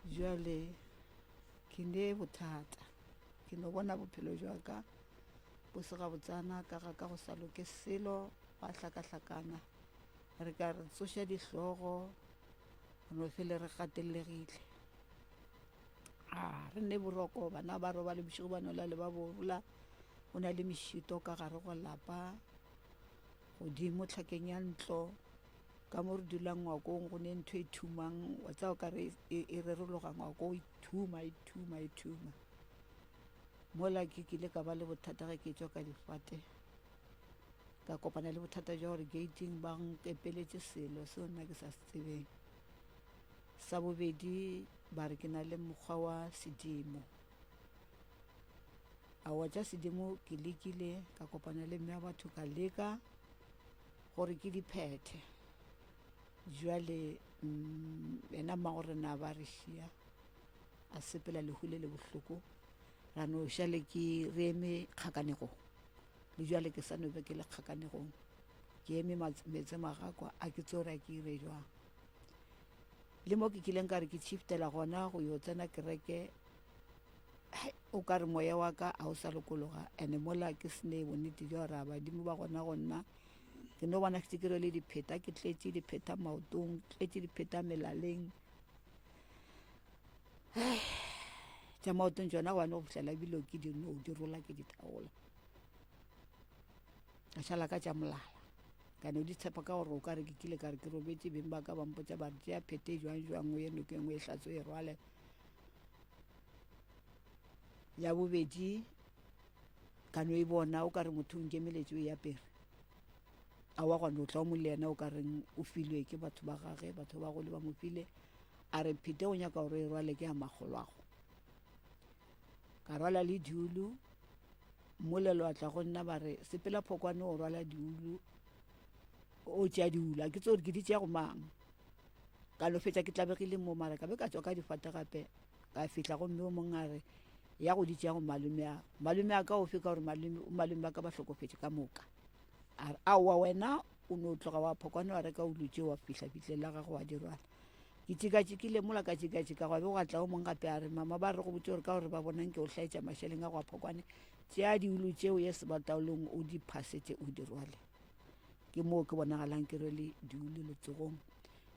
Jwale ke ne bothata. Ke no bona bophelo jwa ka bo se gabotsana ka ga ka go sa loke selo gwa hlakahlakana. Re ka re tsoša dihlogo re no fele re gatelegile. A re ne boroko bana ba robale bošego ba no lale ba bola. Go na le mešito ka gare go lapa godimo tlhakeng ya ntlo ka mo re dulang ngwakong go ne ntho e thumang wa tseba o ka re e, e rerologa ngwako e thuma e thuma e thuma. Mola ke kile ka ba le bothata ge ke tšwa ka difate ka kopana le bothata jwa gore gating ba nkepeletše selo seo nna ke sa se tsebeng. Sa bobedi ba re ke na le mokgwa wa sedimo. Aowa tša sedimo ke lekile ka kopana le mme wa batho ka leka gore ke di phethe. Jwale mm, yena mmago rena ba re šia a sepela lehu le le bohloko. Ra no šale ke re eme kgakanegong. Le jwale ke sa no be ke le kgakanegong. Ke eme meetse magakwa a ke tsore a ke ire jwang. Le mo ke kileng ka re ke shiftela gona go yo tsena kereke, o ka re moya wa ka a o sa lokologa. Ene mola ke se ne bonnete jwa gore a badimo ba gona go nna. Ke no bona ke ke rwele dipheta, ke tletše dipheta maotong, tletše dipheta melaleng. Tša maotong tšona gobane go fihlela ebile ke di no di rola ke di thaola. Ka šala ka tša molala. Ka no di tshepa ka gore o ka re ke kile ka re ke robetše beng ba ka ba mpotša ba re tšea phete jwang jwang o ye nokeng o e hlatswe o e rwale. Ya bobedi ka no e bona o ka re motho o nkemeletše o e apere. Aowa gona o tla o mo le yena o ka reng o filwe ke batho ba gage, batho ba bagolo ba mo file. A re phete o nyaka gore o e rwale ke ya makgolwago. Ka rwala le diulu, mmolelo a tla go nna ba re sepela phokwane o rwala diulu, o tšea diulu, a ke tse gore ke di tšea go mang. Ka no fetša ke tlabegile mo mara ka be ka tswa ka difate gape ka fihla gomme o mongwe a re ya go di tšea go malome a malome a ka ofe ka gore malome malome ba ka ba hlokofetše ka moka. A re aowa wena o no tloga wa phokwane wa reka ulu tšeo wa fihla fihleng la gago wa di rwala. Ke tšikatšikile mola ka tšikatšika gwa be gwa tla o mongwe gape a re mama ba re go botse gore ka gore ba bona nke o hlaetša mašeleng a go a phokwane tšea diulu tšeo ye sebataolong o di phasetše o di rwale. Ke moo ke bonagalang ke rwele diulu letsogong.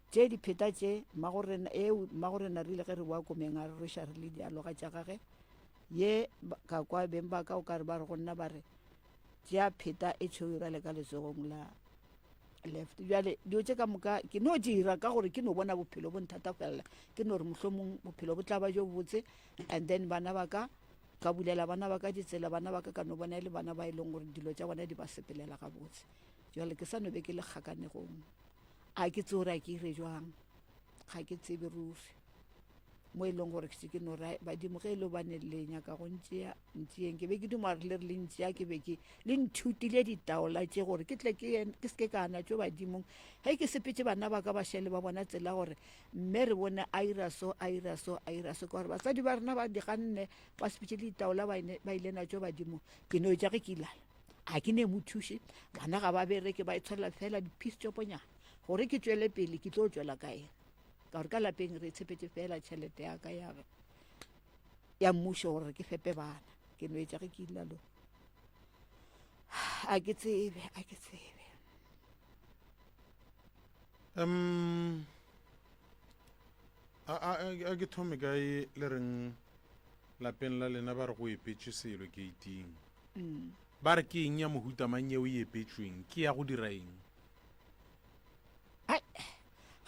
Tše dipheta tše mmagorena e mmagorena re ile ge re boa komeng a re rweša re le dialoga tša gage ye ka kwa beng ba ka o ka re ba re go nna ba re tšea pheta e tšhweu e rwale ka letsogong la left. Bjale dilo tše ka moka ke no dira ka gore ke no bona bophelo bo nthatafalela, ke no re mohlomong bophelo bo tla ba jo botse and then bana ba ka ka bulela bana ba ka ditsela, bana ba ka ka no bona e le bana ba e leng gore dilo tša bona di ba sepelela gabotse. Jwale ke sa no be ke le kgakanegong, a ke tsebe gore a ke ire jwang, ga ke tsebe ruri mo e leng gore ke ke no re badimo ge e le bane le nyaka go ntšea ntšeeng. Ke be ke duma gore le re le ntšea, ke be ke le nthutile ditaola tše gore ke tle ke ke seke ka ana tšo badimong. Ge ke sepetše bana ba ka ba šele ba bona tsela gore mme re bone a ira so, a ira so, a ira so, ka gore basadi ba rena ba di ganne ba sepetše le ditaola ba ba ile natšo badimong. Ke no etša ge ke ilala a ke ne mo thuše, bana ga ba bereke ba itshwarela fela di-piece choponyana gore ke tšwele pele ke tlo tšwela ka eng, ka gore ka lapeng re tshepetše fela tšhelete ya ka ya ya mmušo gore ke fepe bana. Ke no etša ge ke ilalo, a ke tsebe, a ke tsebe. Um a a a ke thome kae le reng lapeng la lena ba re go epetšwe selo keiting. Mm. Ba re ke eng ya mohuta mang yeo e epetšweng, ke ya go dira eng? Ai,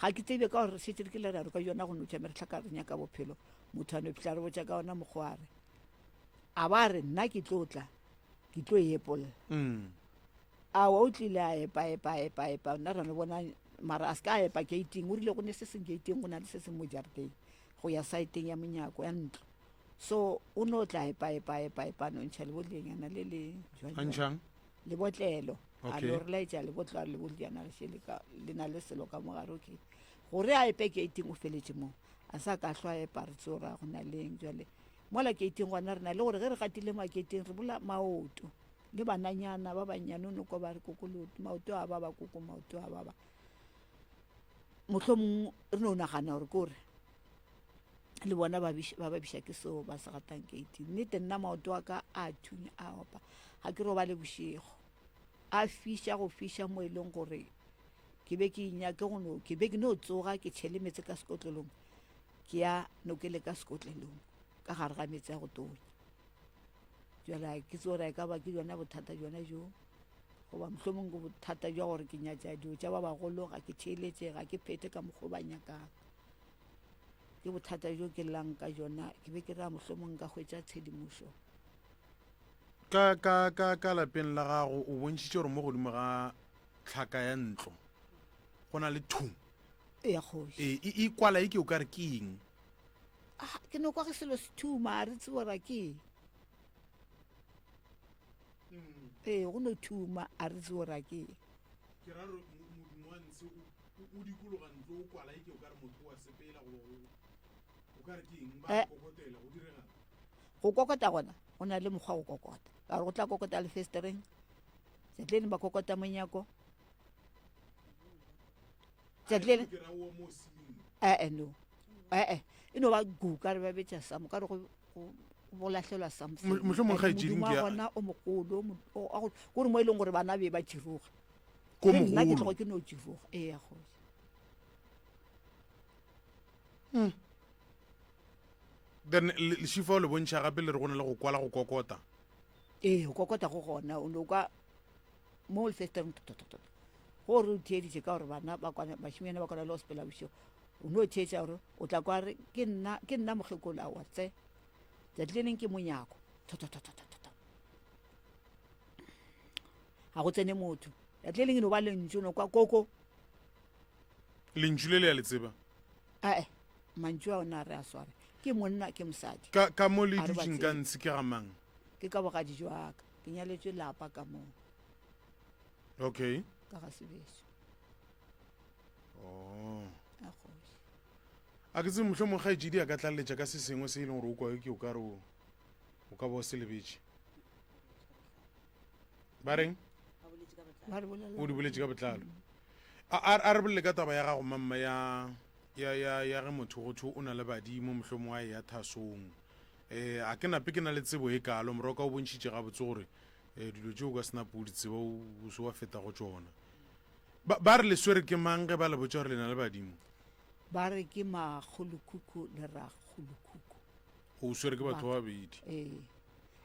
ga ke tsebe ka gore šetše re kile ra re ka yona go no tšame re hlaka re nyaka bophelo, motho a no fihla re botša ka ona mokgwa a re a ba re nna ke tlo tla ke tlo e epolla. Mm. Aowa o tlile a epa epa epa epa nna ra no bona mara a se ka a epa gating, o rile go ne se seng gating go na le se seng mo jarateng go ya saeteng ya monyako ya ntlo, so o no tla epa epa epa epa no ntšha lebotlenyana le le jwang A ntšhang? Lebotlelo. A Okay. no re laetša lebotlo a re lebotlenyana le šele ka le na le selo ka mogare. Okay, gore a epe gating o feletše mo a sa ka hlwa epa re tsora go na leng jwale mola gating gona re na le gore ge re gatile mo gating re bola maoto le bananyana ba bannyane o no kwa ba re koko leoto maoto a baba koko maoto a baba, mohlomong re no nagana gore ke gore le bona ba ba biša ke seo ba se gatang gating. Nnete nna maoto a ka a thunya a opa ga ke robale bošego, a fiša go fiša mo e leng gore ke be ke nyake go no ke be ke no tsoga ke tšhele meetse ka sekotlelong ke ya nokele ka sekotlelong ka gare ga meetse a go tonya. Jwale ke tsebe gore e ka ba ke jona bothata jona jo goba mohlomong ke bothata jwa gore ke nyatša dilo tša ba bagolo, ga ke theeletše, ga ke phethe ka mokgwa o ba nyakang. Ke bothata jo ke llang ka jona, ke be ke ra mohlomong nka hwetša tshedimošo. Ka, ka, ka, ka lapeng la gago o bontšhitše gore mo godimo ga tlhaka ya ntlo go na le thung. Ya kgoši. E, e, e kwala e ke o ka re ke eng? Ah, ke no kwa ge selo se thuma, a re tsebo ra ke eng. Ee, go no thuma, a re tsebo ra ke eng. Ke ra re modumo wa ntshe o, o dikologa ntlo o kwala e ke o ka re motho wa sepela goba o, o ka re ke eng, ba Eh. kokotela, go diregang? Go kokota gona go na le mokgwa go kokota. Ka gore go tla kokota lefestereng, tšatši le leng ba kokota monyako. Tšatši le leng ee no ee e no ba gu ka re ba betša samo ka re go go lahlelwa something. Mohlomong kgaetšedi Modumo wa gona o mogolo kore mo e leng gore bana be ba tširoga. Ko Le nna ke mogolo. tloga ke no tširoga ee ya kgoši. Then lešifa o le bontšha gape le re go na le go kwala go kokota. Ee, go kokota go gona o no kwa mo lefestereng thothothotho go re o theeditše ka gore bana ba kwana bašimanyana ba kwana le go sepela bošego o no theetša gore o tla kwa re ke nna ke nna mokgekolo aowa tse tšatši le leng ke monyako thothothothothotho ga go tsene motho tšatši le leng e no ba lentšu no kwa koko Lentšu le le ya le tseba. Ae, mantšu a ona re a sware. Ke monna, ke mosadi. Ka, ka mo le dutšeng ka ntshe ke ga mang? Ke ka bogadi jwa ka. Ke nyaletšwe lapa ka moo. Okay. Ka ga Sebešo. Oh. A kgoši. A ke tsebe mohlomong kgaetšedi a ka tlaleletša ka se sengwe se e leng gore o kwa ke o ka re o o ka ba o se lebetše. Ba reng? Ba re bolela. O di boletše ka botlalo. A, a, a re bolele ka taba ya gago mamma ya ya ya ya ge motho go thwe o na le badimo mohlomong a eya thasong. Eh a ke nape ke na le tsebo e kalo moroka o bontšhitše gabotse gore eh dilo tšeo o ka se nape o di tseba o o se wa feta go tšona. Ba, ba re le swere ke mang ge ba le botša gore le na le badimo? Ba re ke makgolokhukhu le rakgolokhukhu. O swere ke batho ba babedi. Ee.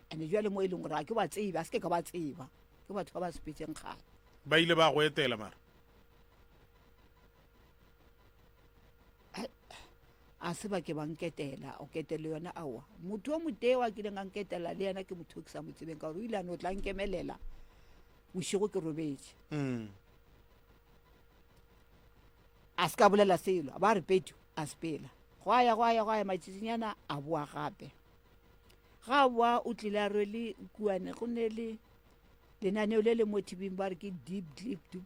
Ene jwale mo e leng gore ga ke ba tsebe, a se ke ka ba tseba. Ke batho ba ba sepetseng kgale. Ba ile ba go etela mara? A se ba ke ba nketela, o ketelo yona aowa. Motho o motee wa kileng a nketela le yena ke motho o ke sa mo tsebeng ka gore o ile a no tla nkemelela bošego ke robetše. Mm. A se ka bolela selo, a ba re petu, a sepela. Gwa ya gwa ya gwa ya matšatšinyana a boa gape. Ga a boa o tlile a rwele kuane go ne le lenaneo le le mo tv ba re ke deep deep deep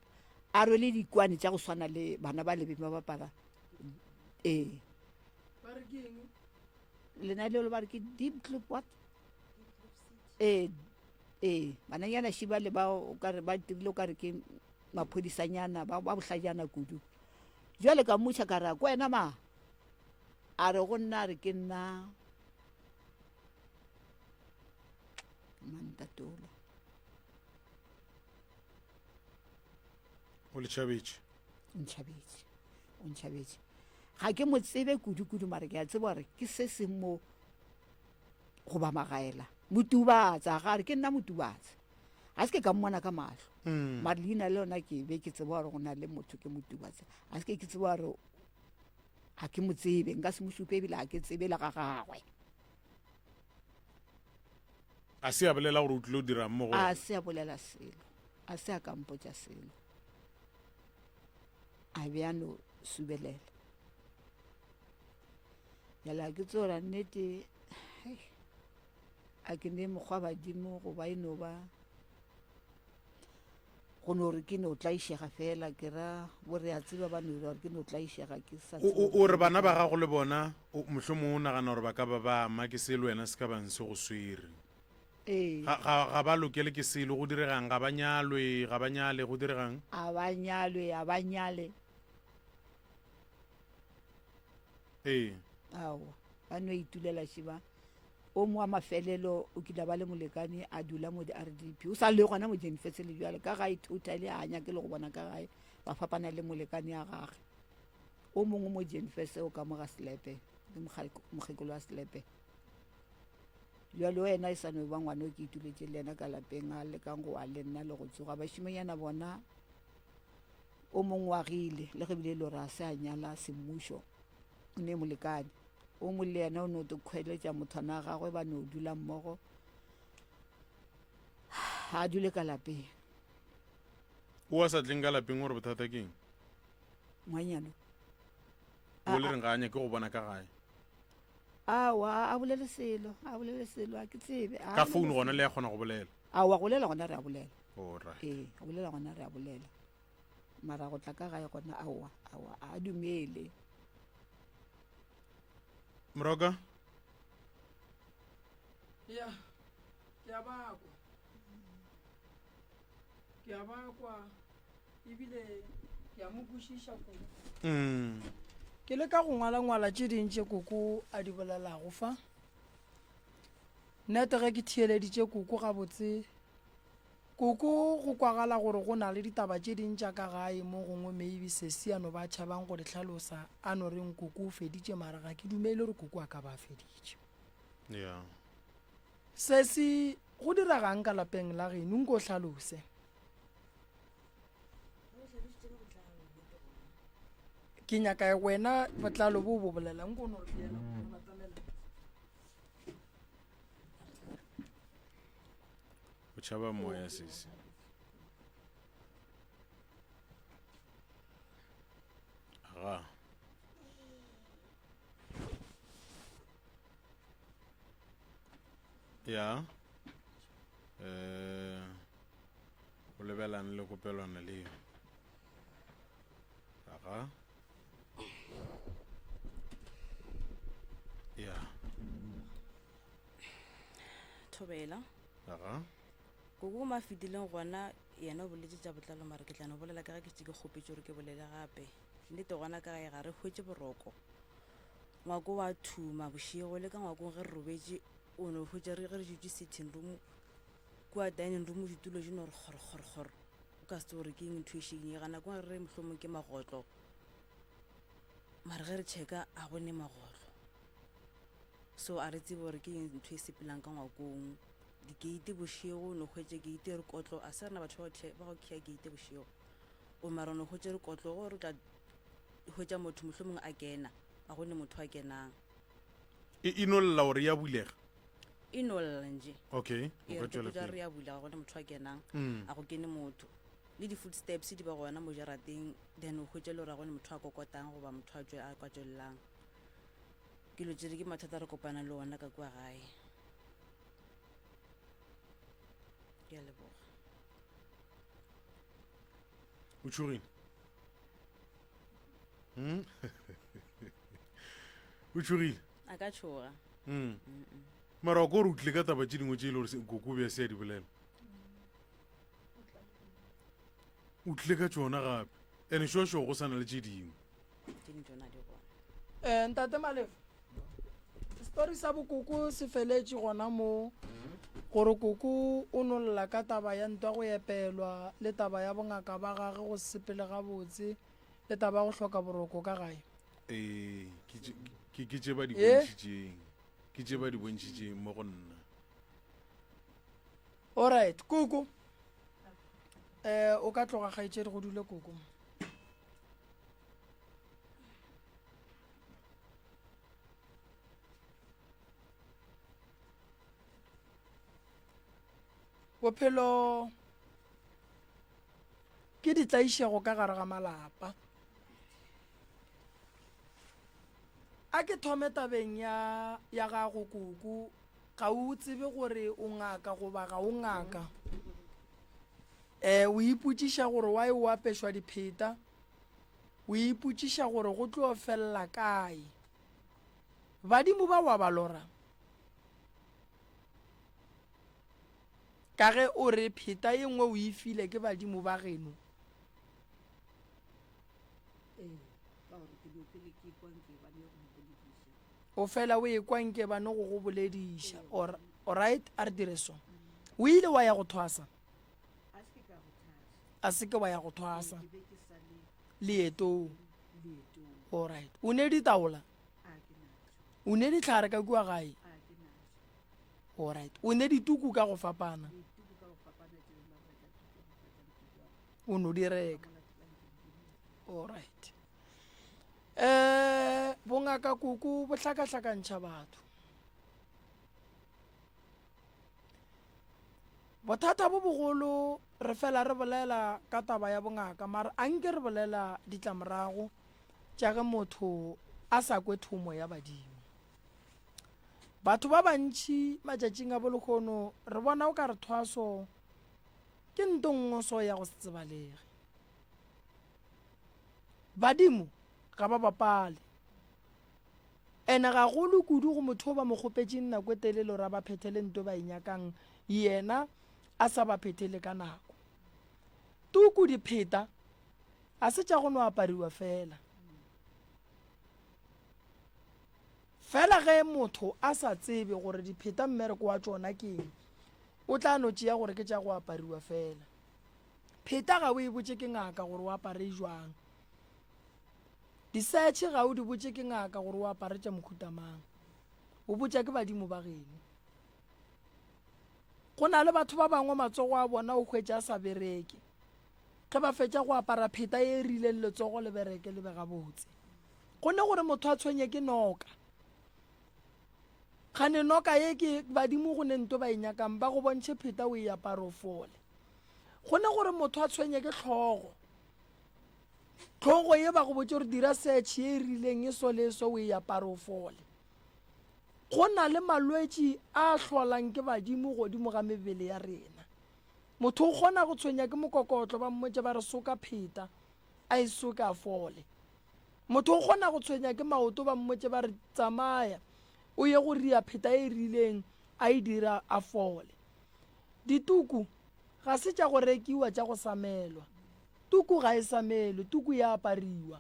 a rwele dikwane tša go swana le bana ba lebeng ba bapala ee lenaneo le ba re ke deep clip what ee ee bananyana šiba le ba o kare ba dirile o kare ke maphodisanyana ba ba bohlajana kudu jwale ka mmotša ka re ko wena ma a re go nna a re ke nna mantatola O le tšhabetše. O ntšhabetše o ntšhabetše ga ke mo tsebe kudu-kudu mare ke a tseba gore ke se seng mo goba magaela motubatsa ga re ke nna motubatsa ga se ke ka mmona ka mahlo Mm. mare leina le yona ke be ke tseba gore go na le motho ke motubatsa ga se ke ke tseba gore ga ke mo tsebe nka se mo šupe ebile ga ke tsebe le ga gagwe A se a bolela gore o tlile go dirang mo go a wena? se a bolela selo a se a ka mpotša selo a be a no subelela bjale ga ke tseba gore nnete hei, a ke ne mokgwa badimo goba e no ba go no re ke no tlaišega fela ke ra bo re a tseba ba no dira gore ke no tlaišega ke sa O, o, o re bana ba gago le bona o, mohlomongwe o nagana gore ba ka ba ba ama ke se le wena se ka bang se go swere. Ee. Ga, ga, ga ba lokele ke selo, go diregang? Ga ba nyalwe, ga ba nyale, go diregang? A ba nyalwe, a ba nyale. Ee. Aowa, ba no itulela šiba. O mongwe wa mafelelo o kile a ba le molekane a dula mo di-RDP. O sa le gona mo Jenfetse le bjale ka gae totally a nyake le go bona ka gae ba fapana le molekane ya gage. O mongwe mo Jenfetse o ka mo ga Selepe, ke mokgekolo wa Selepe. Bjale wena e sa no ba ngwana o ke ituletše le yena ka lapeng a lekang go wa le nna le go tsoga. Bašimanyana bona o mongwe wa gile le ge bile e le gore a se a nyala semmušo o ne molekane. O mongwe le yena o no to kgweletša mothwana wa gagwe ba no dula mmogo ga a dule ka lapeng. O a sa tleng ka lapeng o re bothata ke eng? Ngwanyana. O le reng ga a nyake go bona ka gae? Aowa, a bolele selo, a bolele selo, a ke tsebe. a Ka bolele phone gona selo. le ya kgona go bolela. Aowa, go bolela gona re a bolela. Alright. Ee, go bolela gona re a bolela. Mara go tla ka gae gona aowa, aowa, a dumele. Moroka? Ya, ke a ba kwa. Ke a ba kwa ebile ke a mo kwešiša koko. Mm. Ke leka go ngwalangwala tše ding tše koko a di bolelago fa. Nnete ge ke theeleditše koko gabotse, koko go kwagala gore go na le ditaba tše ding tša ka gae mo gongwe maybe sesi a no ba tšhabang go di hlalosa a no reng koko o feditše mara ga ke dumele gore koko a ka ba a feditše. Yeah. Sesi, go diregang ka lapeng la geno? Nko hlalose. Ke nyaka wena botlalo bo bo bolela. Nko no re yena batamela. O tšhaba moya sesi. Aga. Ya. Eh o lebelane le kopelwana leo. Aga. Ya. Thobela. Aga. Koko mo a fetileng gona yena o boletše tša botlalo mara ke tla no bolela ka ge ke šetše ke kgopetše gore ke bolele gape. Nnete gona ka gae ga re hwetše boroko. Ngwako wa thuma bošego le ka ngwakong ge re robetše o no hwetša re ge re dutše sitting room kua dining room ditulo di no re kgoro kgoro kgoro o ka se tsebe gore ke eng ntho e šikinyega nako re re mohlomong ke magotlo mara ge re checka a go ne magotlo so a re tsebe gore ke eng ntho e sepelang ka ngwakong dikeite bošego o no hwetše keite e re kotlo a se rena batho ba go khiya keite bošego o mara o no hwetše re kotlo gore o tla hwetša motho mohlomongwe a kena a go ne motho a kenang. E e no lla gore ya bulega? E no lla nje. Okay, o E ka re tšwela tša pele. re ya bulega go ne motho a kenang Mm. a go kene motho le di-footsteps di ba gona mo jarateng then o hwetša le gore a go ne motho a kokotang goba motho a tšwe a ka tšwelelang ke lo tšere ke mathata re kopana le ona ka kua gae ke a leboga O tšhogile? Hmm? O tšhogile? A ka tšhoga. Mm. Mara wa ko re o tlile ka taba tše dingwe tše e le gore koko o be a se a di bolela. O tlile ka tšona gape. Ene šošo go sa na le tše dingwe. Tše dingwe tšona di gona. Eh, ntate Malefo, story sa bokoko se feletše gona mo gore koko o no lla ka taba ya ntwa go epelwa le taba ya bongaka ba gage go se sepele gabotse le taba ya go hloka boroko ka gae. Ee, ke tše- ke ke tše ba di Eh? bontšhitšeng. Ke tše ba di bontšhitšeng mo go nna. Alright, koko. Eh, o ka tloga kgaetšedi go dule koko. Bophelo ke ditlaišego ka gare ga malapa. A ke thome tabeng ya ya gago koko, ga o tsebe gore o ngaka goba ga o ngaka. Um o ipotšiša gore why o apešwa dipheta, o ipotšiša gore go tlo felela kae. Badimo ba wa ba lora? Ka ge o re pheta ye nngwe o e file ke badimo ba geno. Ee, ka gore ke no pele ke kwa nke ba ne go mpolediša. O fela o ekwa nke ba no go go bolediša. Or, alright, a re dire so. O ile wa ya go thwasa? A se ke ka go thwasa. A se ke wa ya go thwasa. Ee, ke be ke sa le Leetong. leetong. Alright. O ne ditaola? A ke natšo. O ne dihlare ka kua gae? A ke natšo. Alright. O ne dituku ka go fapana? Dituku ka go fapana tše ba reka tuku go fetša tuku. O no di reka. Alright. Eh, bongaka kuku bo hlakahlakantšha batho. Bothata bo bogolo re fela re bolela ka taba ya bongaka mara a nke re bolela ditlamorago tša ge motho a sa kwe thomo ya badimo. Batho ba bantši matšatšing a bolehono re bona o ka re thwaso ke nto nngwe so ya go se tsebalege. Badimo ga ba bapale. Ene gagolo kudu go motho o ba mo kgopetšeng nako e telele gore a ba phethele nto ba e nyakang, yena a sa ba phethele ka nako. Tuku dipheta ga se tša go no apariwa fela. Fela ge motho a sa tsebe gore dipheta mmereko wa tšona ke eng, o tla no tšea gore ke tša go apariwa fela. Pheta ga o e botše ke ngaka gore o apare jwang. Disetšhe ga o di botše ke ngaka gore o apare tša mohuta mang. O botša ke badimo ba geno. Go na le batho ba bangwe matsogo a bona o hwetša a sa bereke. Ge ba fetša go apara pheta e rileng letsogo le bereke le be gabotse. Go ne gore motho a tshwenye ke noka. Kgane noka ye ke badimo go ne nto ba e nyakang ba go bontšhe pheta o e apare o fole. Go ne gore motho a tshwenye ke hlogo. Hlogo ye ba go botše gore dira search ye e rileng e so le e so o e apare o fole. Go na le malwetši a hlolang ke badimo godimo ga mebele ya rena. Motho o kgona go tshwenya ke mokokotlo ba mmotše ba re soka pheta a e soke a fole. Motho o kgona go tshwenya ke maoto ba mmotše ba re tsamaya o ye go ria pheta e rileng a e dira a fole. Dituku ga se tša go rekiwa tša go samelwa. Tuku ga e samelwe, tuku e apariwa.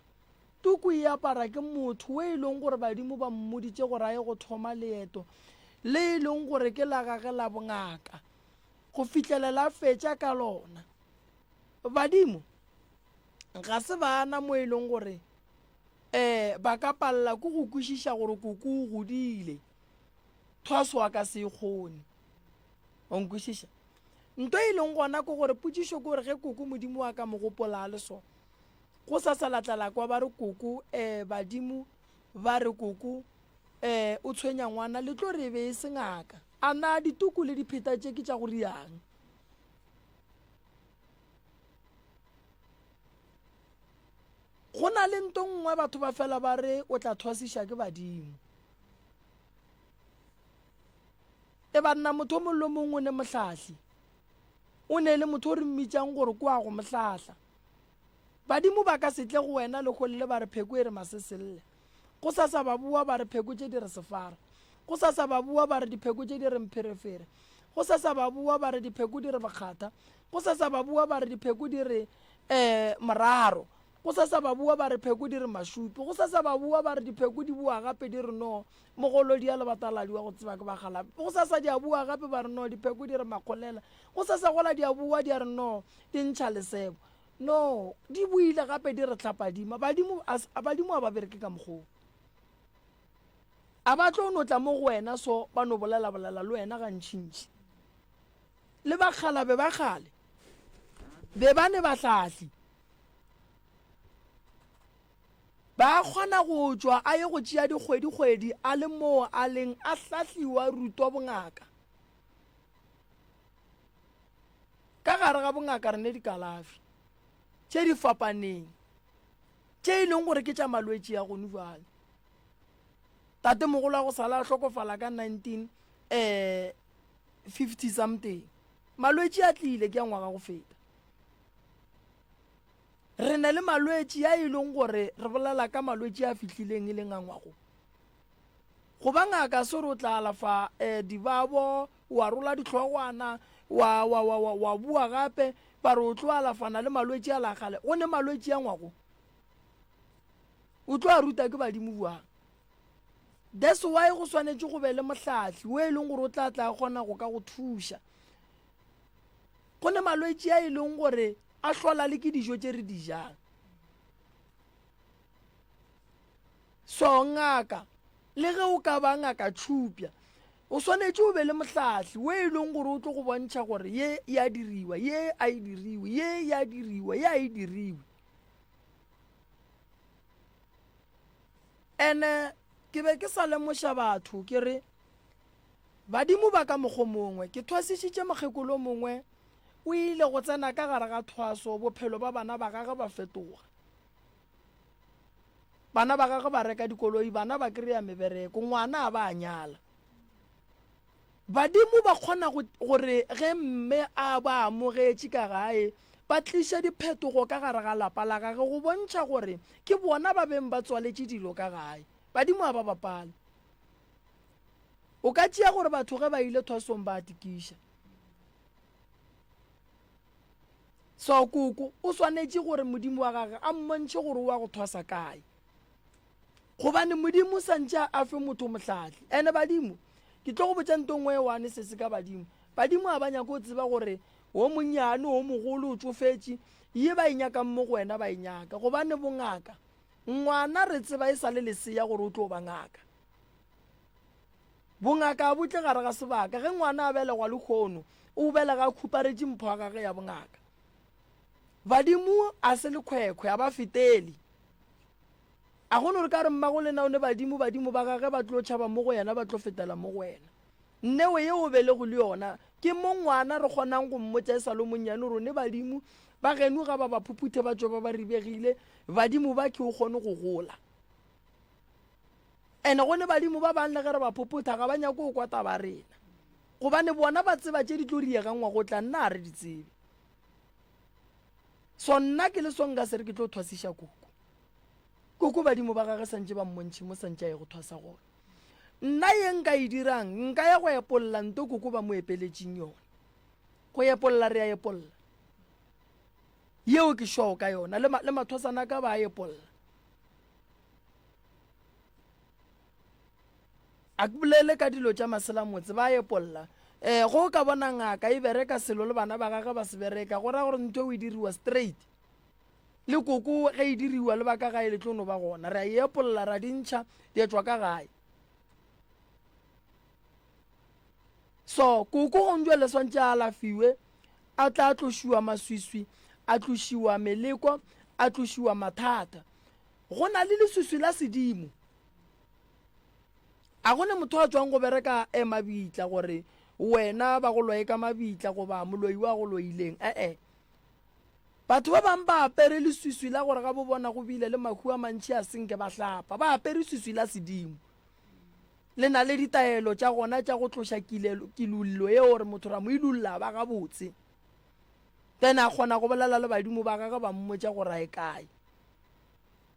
Tuku e apara ke motho o e leng gore badimo ba mmoditše gore a ye go thoma leeto le e leng gore ke la gage la bongaka go fihlelela a fetša ka lona. Badimo ga se bana mo e leng gore um ba ka palela ke go kwešiša gore koko o godile, thwaso a ka se e kgone. O nkwešiša? Nto e leng gona ke gore potšišo ke gore ge koko Modimo wa ka mo gopola a le so, go sa sa latla la kwa ba re koko um badimo ba re koko um o tshwenya ngwana, le tlo re e be e se ngaka. A na dituku le dipheta tše ke tša go riang? Go na le nto nngwe batho ba fela ba re o tla thwasiša ke badimo. E banna motho o mongwe le mongwe o ne mohlahli. O ne le motho o re mmitšang gore ko a go mohlahla. Badimo ba ka se tle go wena leholle ba re pheko e re maseselle. Go sasa ba boa ba re pheko tše di re sefara. Go sasa ba boa ba re dipheko tše di re mpherefere. Go sasa ba boa ba re dipheko di re bokgatha. Go sasa ba boa ba re dipheko di re um moraro. Go sasa ba boa ba re pheko di re mašupi. Go sasa ba boa ba re dipheko di boa gape di re no mogolodi ya lebataladi wa go tseba ke bagalape. Go sasa di a boa gape ba re no dipheko di re makgolela. Go sasa gola di a boa di a re no di ntšha lesebo. No di boile gape di re hlapadima. Badimo a badimo a ba bereke ka mokgoo. A ba tlo no tla mo go wena so ba no bolela bolela le wena gantšintši. Le bakgalabe ba kgale be ba ne bahlahli. Ba kgona go tšwa a ye go tšea dikgwedi-kgwedi a le moo a leng a hlahliwa rutwa bongaka. Ka gare ga bongaka re ne dikalafi tše di fapaneng tše e leng gore ke tša malwetši a gone jwale. Tatemogolo wa go sala a hlokofala ka 19 eh 50 something. Malwetši a tlile ke a ngwaga go feta. Re na le malwetši a e leng gore re bolela ka malwetši a fihlileng e leng a ngwago. Go ba ngaka se re o tla alafa eh, dibabo, wa rola dihlogwana, wa, wa, wa, wa, wa bua gape, ba re o tlo alafana le malwetši a la kgale. Go ne malwetši a ngwago. O tlo a ruta ke badimo bjang? That's why go swanetše go be le mohlahli o e leng gore o tla tla kgona go ka go thuša. Go ne malwetši a e leng gore a hlola le ke dijo tše re di jang. So ngaka, le ge o ka ba ngaka tšhupja, o swanetše o be le mohlahli o e leng gore o tlo go bontšha gore ye ya diriwa, ye a e diriwe, ye ya diriwa, ye a e diriwe. Ene ke be ke sa lemoša batho ke re badimo ba ka mokgo mongwe. Ke thwasišitše mokgekolo mongwe o ile go tsena ka gare ga thwaso, bophelo ba bana ba gagwe ba fetoga. Bana ba gagwe ba reka dikoloi, bana ba kry-a mebereko, ngwana a ba a nyala. Badimo ba kgona gore ge mme a ba amogetše ka gae, ba tliše diphetogo ka gare ga lapa la gage go bontšha gore ke bona ba beng ba tswaletše dilo ka gae. Badimo ga ba bapale. O ka tšea gore batho ge ba ile thwasong ba a tikiša. So koko o swanetše gore Modimo wa gage a mmontšhe gore o wa go thwasa kae. Gobane Modimo sa ntše a fe motho mohlahli. Ene badimo, ke tlo go botša nto nngwe e one se se ka badimo. Badimo a ba nyake go tseba gore o monnyane, o mogolo, o tšofetše, ye ba e nyakang mo go wena ba e nyaka. Gobane bongaka, ngwana re tseba e sa le lesea gore o tlo ba ngaka. Bongaka a bo tle gare ga sebaka. Ge ngwana a belegwa lehono, o belega a khuparetše mpho ya gage ya bongaka. Badimo a se lekhwekhwe, a ba fetele. A go no re ka re mmago lena o ne badimo, badimo ba gage ba tlo tšhaba mo go yena, ba tlo fetela mo go wena. Neo ye o belego le yona, ke mo ngwana re kgonang go mmotša e sa le monnyane gore o ne badimo, ba geno ga ba ba phuphuthe ba tšwe ba ba ribegile, badimo ba ke o kgone go gola. Ene go ne badimo ba bang le ge re ba phophotha ga ba nyake go kwa taba rena. Gobane bona ba tseba tše di tlo riegang wa go tla, nna ga re di tsebe. So nna ke le so nka se re ke tlo thwasiša koko. Koko badimo ba gage santše ba mmontšhe mo santše a ye go thwasa gona. Nna ye nka e dirang, nka ya go epolla nto koko ba mo epeletšeng yona. Go epolla re a epolla. Yeo ke sure ka yona, le, le mathwasana ka ba a epolla. A ke bolele ka dilo tša maselamotse, ba epolla. Um go ka bona ngaka e bereka selo le bana ba gage ba se bereka, go ra gore ntho o e diriwa straight. Le koko ge e diriwa le ba ka gae le tlo no ba gona. Re a e epolla, ra di ntšha, di etšwa ka gae. So koko gong jwale swantše a alafiwe, a tla tlošiwa maswiswi, a tlošiwa meleko, a tlošiwa mathata. Go na le leswiswi la sedimo. A go ne motho a tšwang go bereka e mabitla gore wena ba go loye ka mabitla goba moloi wa go loileng. E-e. Batho ba bang ba apere leswiswi la gore ga bo bona go bile le mahu a mantši a senke ba hlapa. Ba apere swiswi la sedimo. Le na le ditaelo tša gona tša go tloša kilelo, kilullo yeo gore motho ra mo ilulla ba gabotse. Then a kgona go bolela le badimo ba gagwe ba mmotša gore a e kae.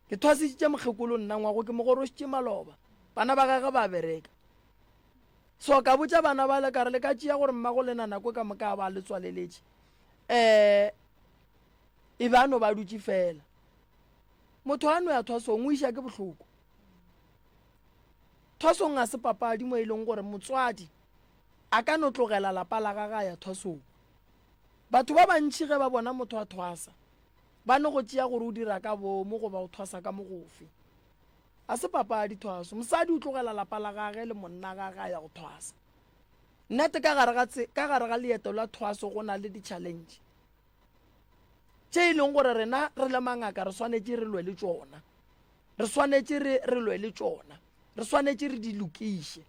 Ke thwasitše mokgekolo nna ngwago ke mo gorošitše maloba. Bana ba gagwe ba bereka. So ka botša bana ba le ka re le ka tšea gore mmago lena nako ka moka a ba le tswaleletše. Eh e ba no ba dutše fela. Motho a no ya thwasong o iša ke bohloko. Thwasong ga se papadi mo e leng gore motswadi a ka no tlogela lapa la gagwe a ya thwasong. Batho ba bantši ge ba bona motho a thwasa Ba no go tšea gore o dira ka boomo goba o thwasa ka mo gofe. A se papadi thwaso. Mosadi o tlogela lapa la gage le monna gage a ya go thwasa. Nnete ka gare ga tse, ka gare ga leeto la thwaso go na le di-challenge tše e leng gore rena re le mangaka re swanetše re lwe le tšona. Re swanetše re, re lwe le tšona. Re swanetše re di lokiše.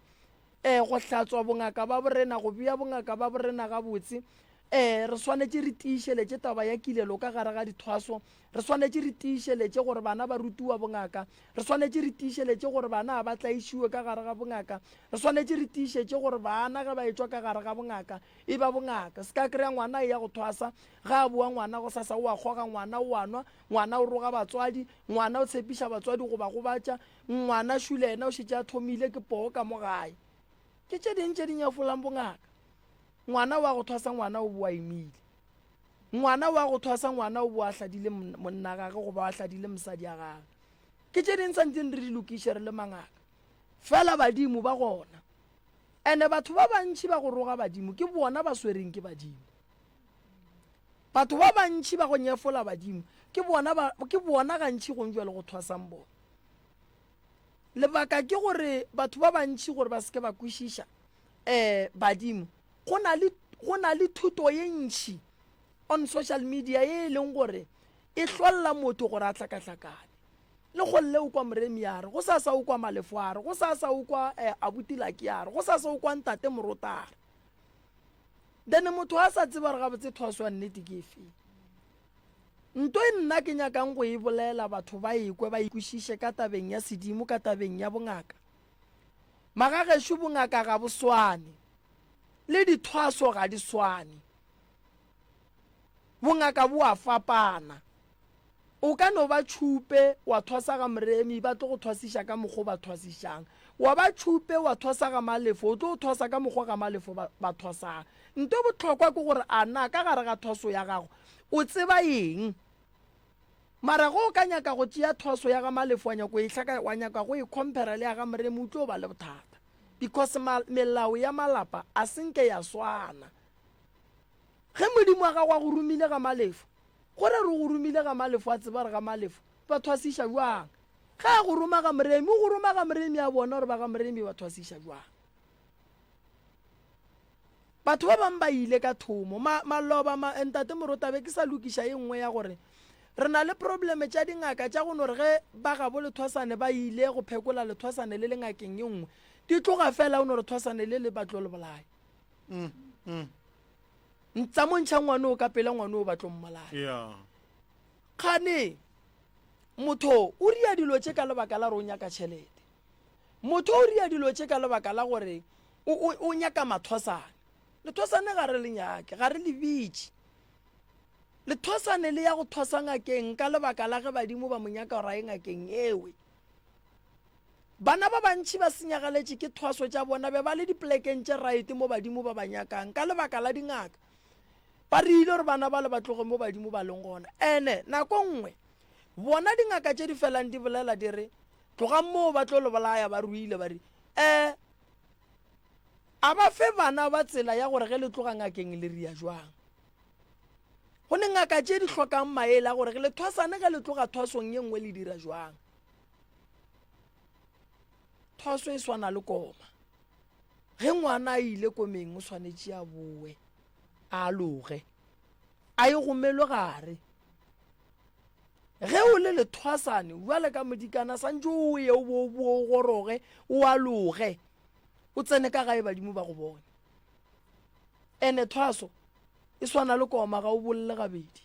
E, go hlatswa bongaka ba borena, go bea bongaka ba borena gabotse. E, re swanetše re tiišeletše taba ya kilelo ka gare ga dithwaso. Re swanetše re tiišeletše gore bana ba rutiwa bongaka. Re swanetše re tiišeletše gore bana ga ba tlaišiwe ka gare ga bongaka. Re swanetše re tiišetše gore bana ge ba etšwa ka gare ga bongaka, e ba bongaka. Se ka kry-a ngwana a eya go thwasa, ge a boa ngwana gosasa o a kgoga, ngwana o a nwa, ngwana o roga batswadi, ngwana o tshepiša batswadi go ba gobatša, Ngwana Shule yena o šetše a thomile ke poo ka mo gae. Ke tše ding tše di nyefolang bongaka. Ngwana wa go thwasa ngwana o boa imile. Ngwana wa go thwasa ngwana o boa a hladile monna gage goba a hladile mosadi ya gage. Ke tše ding santseng re di lokiše re le mangaka. Fela badimo ba gona. Ene batho ba bantši ba go roga badimo ke bona ba swereng ke badimo. Batho ba bantši ba go nyefola badimo ke bona ba ke bona gantši gong jwale go thwasang bona. Lebaka ke gore batho ba bantši gore ba seke ba kwešiša um badimo go na le go na le thuto ye ntši on social media ye e leng gore e hlolla motho gore a hlakahlakane. Le golle o kwa Moremi a re, go sasa o kwa Malefo a re, go sasa o kwa um Abuti Lucky a re, go sasa o kwa Ntate Morota a re. Then motho a sa tseba gore gabotse thwaso ya nnete ke efeng. Nto e nna ke nyakang go e bolela batho ba ekwe ba ikwešiše ka tabeng ya sedimo ka tabeng ya bongaka. Magagešo bongaka ga bo swane le dithwaso ga di swane. Bongaka bo a fapana. O ka no ba tšhupe wa thwasa ga Moremi ba tlo go thwasiša ka mokgo ba thwasišang. Wa ba tšhupe wa thwasa ga Malefo, o tlo thwasa ka mokgwa ga Malefo ba, ba thwasang. Nto bohlokwa ke gore a na ka gare ga thwaso ya gago o tseba eng? Mara ge o ka nyaka go tšea thwaso ya ga Malefo wa nyaka go e hlaka, wa nyaka go e compare le ya ga Moremi o tlo ba le bothata because ma, melao ya malapa a se nke ya swana. Ge Modimo wa gago a go romile ga Malefo, go re re go romile ga Malefo a tseba gore ga Malefo ba thwasiša bjang. Ge a go roma ga Moremi, o go roma ga Moremi a bona gore ba ga Moremi ba thwasiša bjang. Batho ba bangwe ba ile ka thomo. Ma, maloba, ma, ntate Morota, be ke sa lokiša e nngwe ya gore re na le probleme tša dingaka tša go no re ge ba gabo lethwasane ba ile go phekola lethwasane le le ngakeng e nngwe, di tloga fela o no re thwasane le le ba tlo le bolaya. Mm, mm. Tsa mo ntšha ngwane o ka pela ngwane o ba tlo mmolaya. Yeah. Kgane motho o ria dilo tše ka lebaka la gore o nyaka tšhelete. Motho o ria dilo tše ka lebaka la gore o, o, o nyaka mathosane. Lethosane ga re le nyake, ga re le bitše. Lethosane le ya go thosa ngakeng ka lebaka la ge badimo ba mo nyaka gore a ye ngakeng ewe. Bana ba bantši ba senyagaletše ke thwaso tša bona be ba le dipolekeng tše right mo badimo ba ba nyakang ka lebaka la dingaka. Ba rile gore bana bale ba tloge mo badimo ba leng gona. Ene nako nngwe bona dingaka tše di felang di bolela di re tlogang moo ba tlo le bolaya ba ruile ba re eh a ba fe bana ba tsela ya gore ge le tloga ngakeng le ria jwang. Go ne ngaka tše di hlokang maele a gore le thwasane ge le tloga thwasong ye nngwe le dira jwang. Thwaso e swana le koma. Ge ngwana a ile komeng o swanetše a boe a aloge a e gomelwe gare. Ge o le lethwasane bjale ka modikana santše o ye o bo o boe o goroge o aloge o tsene ka gae badimo ba go bone. Ene thwaso e swana le koma ga o bolle gabedi.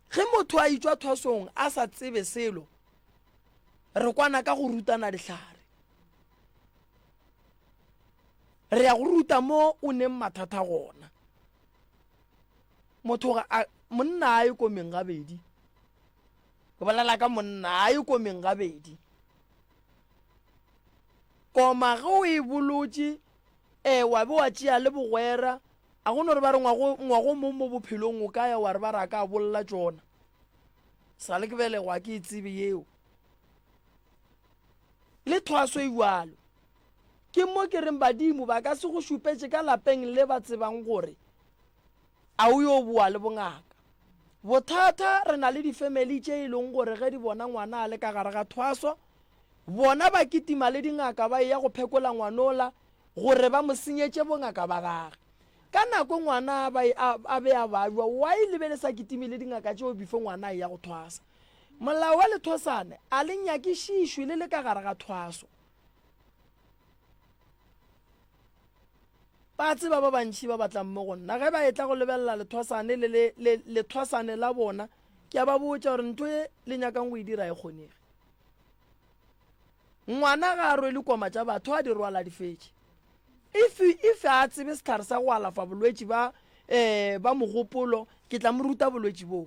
Ge motho a itšwa thwasong a sa tsebe selo, re kwana ka go rutana dihlare. Re ya go ruta mo o neng mathata gona. Motho ga a monna a ye komeng gabedi. Ke bolela ka monna a ye komeng gabedi. Koma ge o e bolotše, eh, wa be wa tšea le bogwera, A go no re ba re ngwago, ngwago o mong mo bophelong o ka ya wa re ba re a ka a bolla tšona. Sa le ke belegwa ke e tsebe yeo. Le thwaso e bjalo. Ke mo ke reng badimo ba ka se go šupetše ka lapeng le ba tsebang gore a o yo boa le bongaka. Bothata re na le difemeli tše e leng gore ge di bona ngwana a le ka gare ga thwaso, bona ba kitima le dingaka ba eya go phekola ngwanola gore ba mo senyetše bongaka ba gage. Ka nako ngwana a ba a, a be a bajwa, why le be le sa kitime le dingaka tšeo before ngwana a eya go thwasa? Molao wa lethosane a le nyakišišwe le le ka gare ga thwaso. Ba tseba ba bantši ba batlang mo go nna ge ba etla go lebelela lethosane le, le, le, lethosane la bona, ke a ba botša gore ntho e le nyakang go e dira e kgonege. Ngwana ga a rwele koma tša batho, a di rwala di fetše. If, if a tsebe sehlare sa go alafa bolwetši ba, eh, ba mogopolo, ke tla mo ruta bolwetši boo.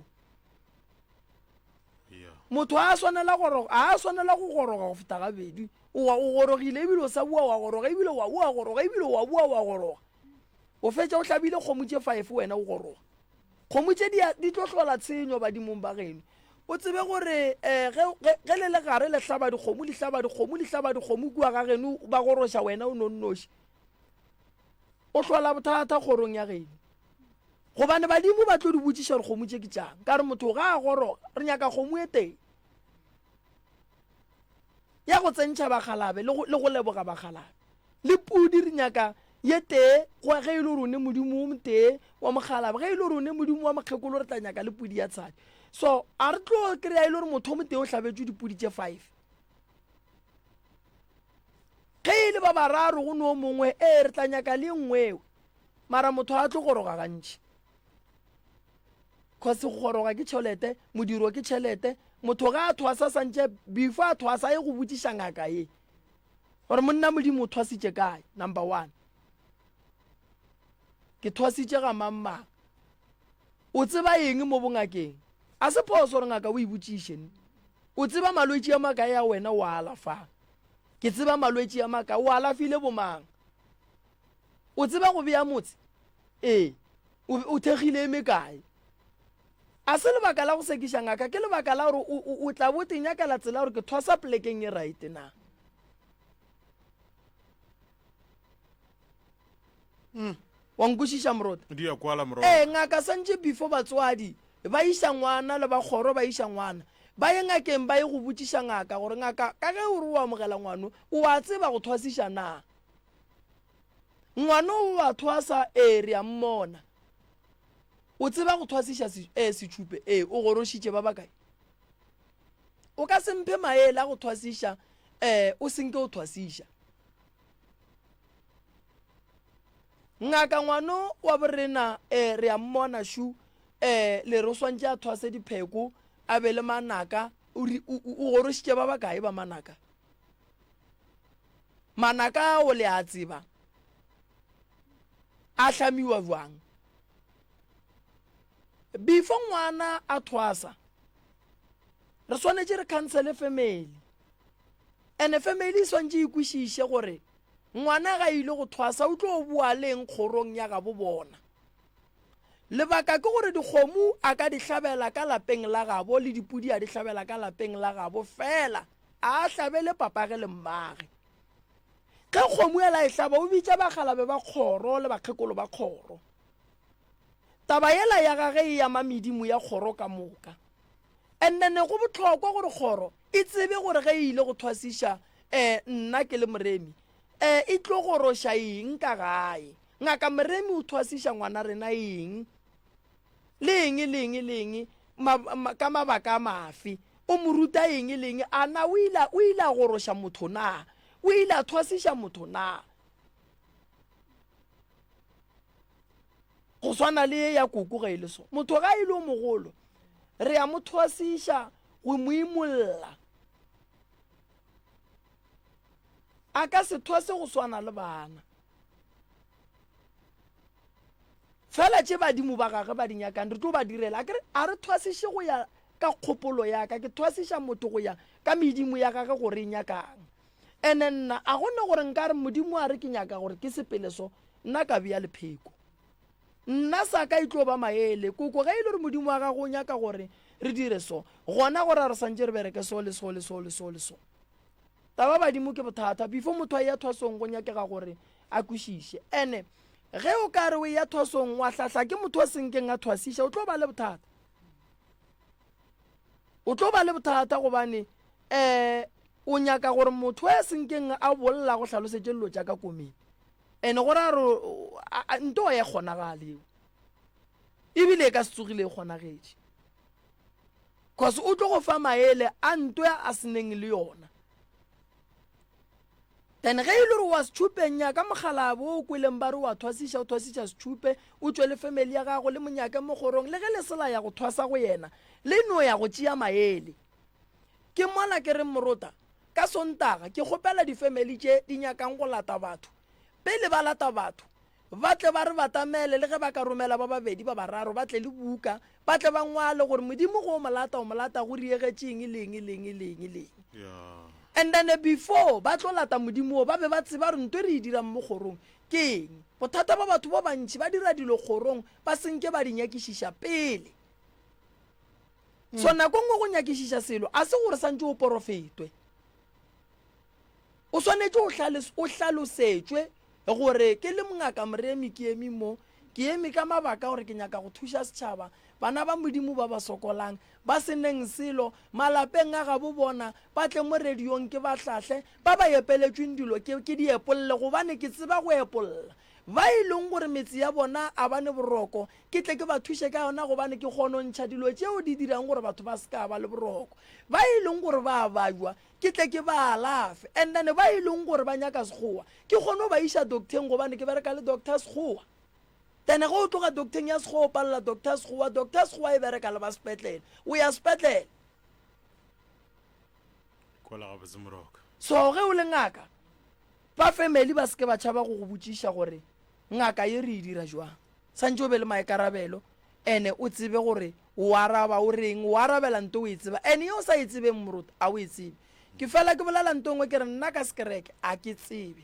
Motho a swanela goroga, a swanela go goroga go feta gabedi. O, o gorogile ebile o sa bua wa goroga ebile wa bua goroga ebile wa bua wa goroga. O fetša o hlabile kgomo tše five wena o goroga. Kgomo tše di, di tlo hlola tshenyo badimong ba geno. O tsebe gore um ge, ge, ge le le gare le hlaba dikgomo, le hlaba dikgomo, le hlaba dikgomo kua ga geno, ba goroša wena o nonnoši. O hlola bothata kgorong ya geno. Gobane badimo ba tlo di botšiša gore kgomo tše ke tšang. Ka re motho ga a goroga, re nyaka kgomo e tee ya go tsentšha bakgalabe le go, le go leboga bakgalabe. Le pudi re nyaka ye tee, go ge e le gore o ne modimo o motee wa mokgalabje, ge e le gore o ne modimo wa mokgekolo re tla nyaka le pudi ya tshadi. So a re tlo kry-a e le gore motho o motee o hlabetšwe dipudi tše five. Ge e le ba bararo go ne o mongwe, ee re tla nyaka le e nngwe eo. Mara motho a tlo goroga gantši. Cause go goroga ke tšhelete, modiro ke tšhelete. Motho ga a thwasa santše before a thwasa a ye go botšiša ngaka ye. Gore monna Modimo o thwasitše kae? Number one. Ke thwasitše ga mang mang. O tseba eng mo bongakeng? A se phoso gore ngaka o e botšiše. O tseba malwetši a makae a wena o a alafang? Ke tseba malwetši a maka, o alafile bomang? O tseba go bea motse? Ee. O, o thekgile e mekae? A se lebaka la go sekiša ngaka, ke lebaka la gore o, o, o tla bo te nyakela tsela gore ke thwasa polekeng e right na. Mm. Wa nkwešiša morota? Di a kwala morota. Ee, ngaka santše before batswadi ba iša ngwana le ba kgoro ba iša ngwana ba ye ngakeng ba ye go botšiša ngaka gore ngaka ka ge o re o amogela ngwano o a tseba go thwasiša na ngwano o a thwasa ee re a mmona o tseba go thwasiša ee setšhupe ee o gorošitše ba bakae o ka se mphe maele a go thwasiša um o senke o thwasiša Ngaka ngwano wa borena eh, re a mmona šu eh, le re o swantše a thwase dipheko a be le manaka o, o, o gorošitše ba bakae ba manaka manaka ao le a tseba a hlamiwa bjang before ngwana a thwasa re swanetše re khansele family ene family e swantše e kwešiše gore Ngwana ga ile go thwasa o tlo boa leng kgorong ya gabo bona? Lebaka ke gore dikgomo a ka di hlabela ka lapeng la gabo le dipudi a di hlabela ka lapeng la gabo fela a a hlabele papage le mmage. Ge kgomo ela e hlaba o bitša bakgalabe ba kgoro le bakgekolo ba kgoro. Taba yela ya gage e ama medimo ya kgoro ka moka. And then go bohlokwa gore kgoro e tsebe gore ge e ile go thwasiša um nna ke le Moremi um e tlo goroša eng ka gae. Ngaka Moremi o thwasiša ngwana rena eng le eng le eng le eng ma, ma, ka mabaka a mafe, o mo ruta eng le eng, a na o ile, o ile a goroša motho na, o ile a thwasiša motho na. Go swana le ye ya koko ge e le so. Motho ga e le o mogolo, re a mo thwasiša go mo imolla. A ka se thwase go swana le bana. Fela tše badimo ba gagwe ba di nyakang re tlo ba direla. A ke re a re thwasiše go ya ka kgopolo ya ka, ke thwasiša motho go ya ka medimo ya gagwe gore e nyakang. Ene nna a go ne gore nka re Modimo a re ke nyaka gore ke sepele so, nna ka bea lepheko. Nna sa ka e tlo ba maele. Koko, ge e le gore Modimo wa gago o nyaka gore re dire so, gona go ra re santše re bereke so le so le so le so le so. Taba badimo ke bothata. Before motho a eya thwasong go nyakega gore a kwešiše. Ene ge o ka re o eya thwasong wa hlahla ke motho o senkeng a thwasiša, o tlo ba le bothata. O tlo ba le bothata gobane um o nyaka gore motho a senkeng a bolla go hlalosetše dilo tša ka komeng. Ene go ra gore nto ya kgonagale eo ebile e ka se tsogile e kgonagetše cause o tlo go fa maele a nto ya a seneng le yona. Then ge e le gore wa setšhupeng ya ka mokgalabo o kweleng ba re wa thwasiša o thwasiša setšhupe o tšwe le family ya gago le monyake mo kgorong le ge le sela ya go thwasa go yena le no ya go tšea maele. Ke mola ke reng morota Ka Sontaga ke kgopela difemeli tše di nyakang go lata batho, pele ba lata batho, ba tle ba re batamele, le ge ba ka romela ba babedi ba bararo, ba tle le buka, ba tle ba ngwale gore Modimo go o mo lata, o mo lata go riegetše eng le eng le eng le eng le eng. And then before ba tlo lata Modimo wo, ba be ba tseba gore nto e re e dirang mo kgorong ke eng. Bothata ba batho ba bantši ba dira dilo kgorong ba se nke ba di nyakišiša pele. So nako nngwe go nyakišiša selo a se gore santše o porofetwe. O swanetše o o hlalosetšwe gore ke le mongaka Moremi ke eme mo, ke eme ka mabaka gore ke nyaka go thuša setšhaba, bana ba Modimo ba ba sokolang, ba se neng selo, malapeng a gabo bona, ba tle mo radiong ke ba hlahle, ba ba epeletšweng dilo ke, ke di epolle gobane ke tseba go epolla. Ba e leng gore metse ya bona a ba ne boroko, ke tle ke ba thuše ka yona gobane ke kgono ntšha dilo tšeo di dirang gore batho ba se ka ba le boroko. Ba e leng gore ba a bajwa, ke tle ke ba alafe. And then ba e leng gore ba nyaka Sekgowa, ke kgone go ba iša docteng gobane ke bereka le doctor Sekgowa. Then ge o tloga docteng ya Sekgowa o palela doctor Sekgowa, doctor Sekgowa e bereka le ba sepetlele, o ya sepetlele. Kwala gabotse moroka. So ge o le ngaka, ba family ba se ke ba tšhaba go go botšiša gore ngaka ye re e dira jwang. Santše o be le maikarabelo ene o tsebe gore o araba o reng, o arabela nto o e tseba ene ye o sa e tsebeng moruti a o e tsebe. Ke fela ke bolela nto nngwe ke re nna ka sekereke a ke tsebe.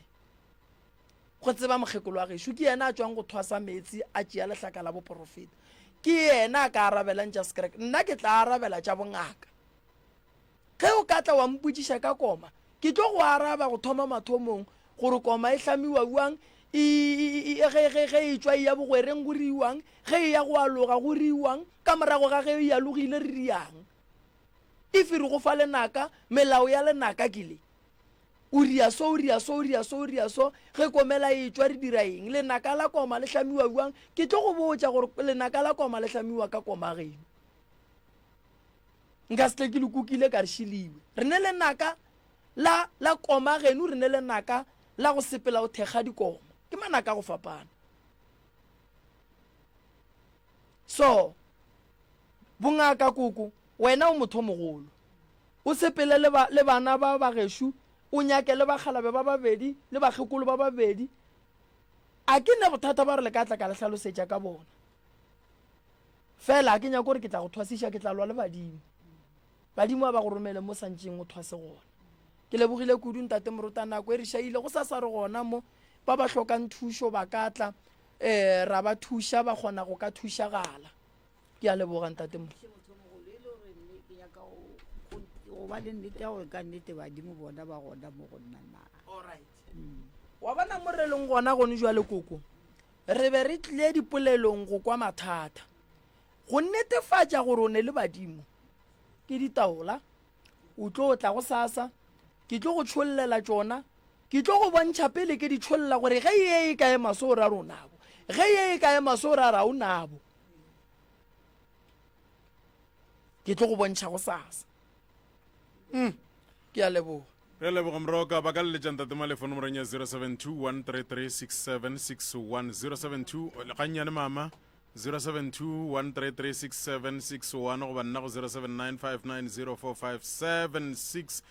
Go tseba mokgekolo wa gešo ke yena a tšwang go thwasa meetse a tšea lehlaka la boporofeta. Ke yena a ka arabelang tša sekereke. Nna ke tla arabela tša bongaka. Ge o ka tla wa mpotšiša ka koma, ke tlo go araba go thoma mathomong gore koma e hlamiwa bjang, e, e, e, ge, ge, ge e tšwa e ya bogwereng go riwang, ge e ya go aloga go riwang, ka morago ga ge e alogile re riang. If re go fa lenaka, melao ya lenaka ke le. O ria so, o ria so, o ria so, o ria so, ge komela e tšwa re dira eng? Lenaka la koma le hlamiwa bjang? Ke tlo go botša gore lenaka la koma le hlamiwa ka koma geno. Nka se tle ke le kukile ka re šiliwe. Re ne lenaka la, la koma geno, re ne lenaka la go sepela o thekga dikoma. Ke manaka a go fapana. So, bongaka koko, wena o motho mogolo. O sepele le, ba, le bana ba ba gešo, o nyake le bakgalabe ba babedi le bakgekolo ba babedi. A ke ne bothata ba gore le ka tla ka le hlalosetša ka bona. Fela a ke nyake gore ke tla go thwasiša, ke tla lwa le badimo. Badimo a ba go romele mo santšeng o thwase gona. Ke lebogile kudu ntate Morota nako e re šaile go sa sa re gona mo ba ba hlokang thušo ba ka tla eh ra ba thuša ba kgona go ka thušagala. Ke a leboga ntate Mo. Go ba le nnete ya gore ka nnete badimo bona ba gona mo go nna na. Alright. Wa bona mo re leng gona gone jwale koko. Re be re tlile dipolelong go kwa mathata. Go netefatša gore o ne le badimo ke ditaola, o tlo tla gosasa, ke tlo go tšhollela tšona, ke tlo go bontšha pele ke di tšholla gore ge ye e ka ema so ra re o nabo, ge ye e ka ema so ra ra o nabo. Ke tlo go bontšha gosasa. Mm, ke a leboga. Re a leboga Moroka. Ba ka leletša Ntate Malefo nomorong ya 0721336761 072 gannyane mama 0721336761 goba nna go 0795904576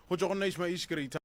go tšwa go nna Ishma Ish ke re.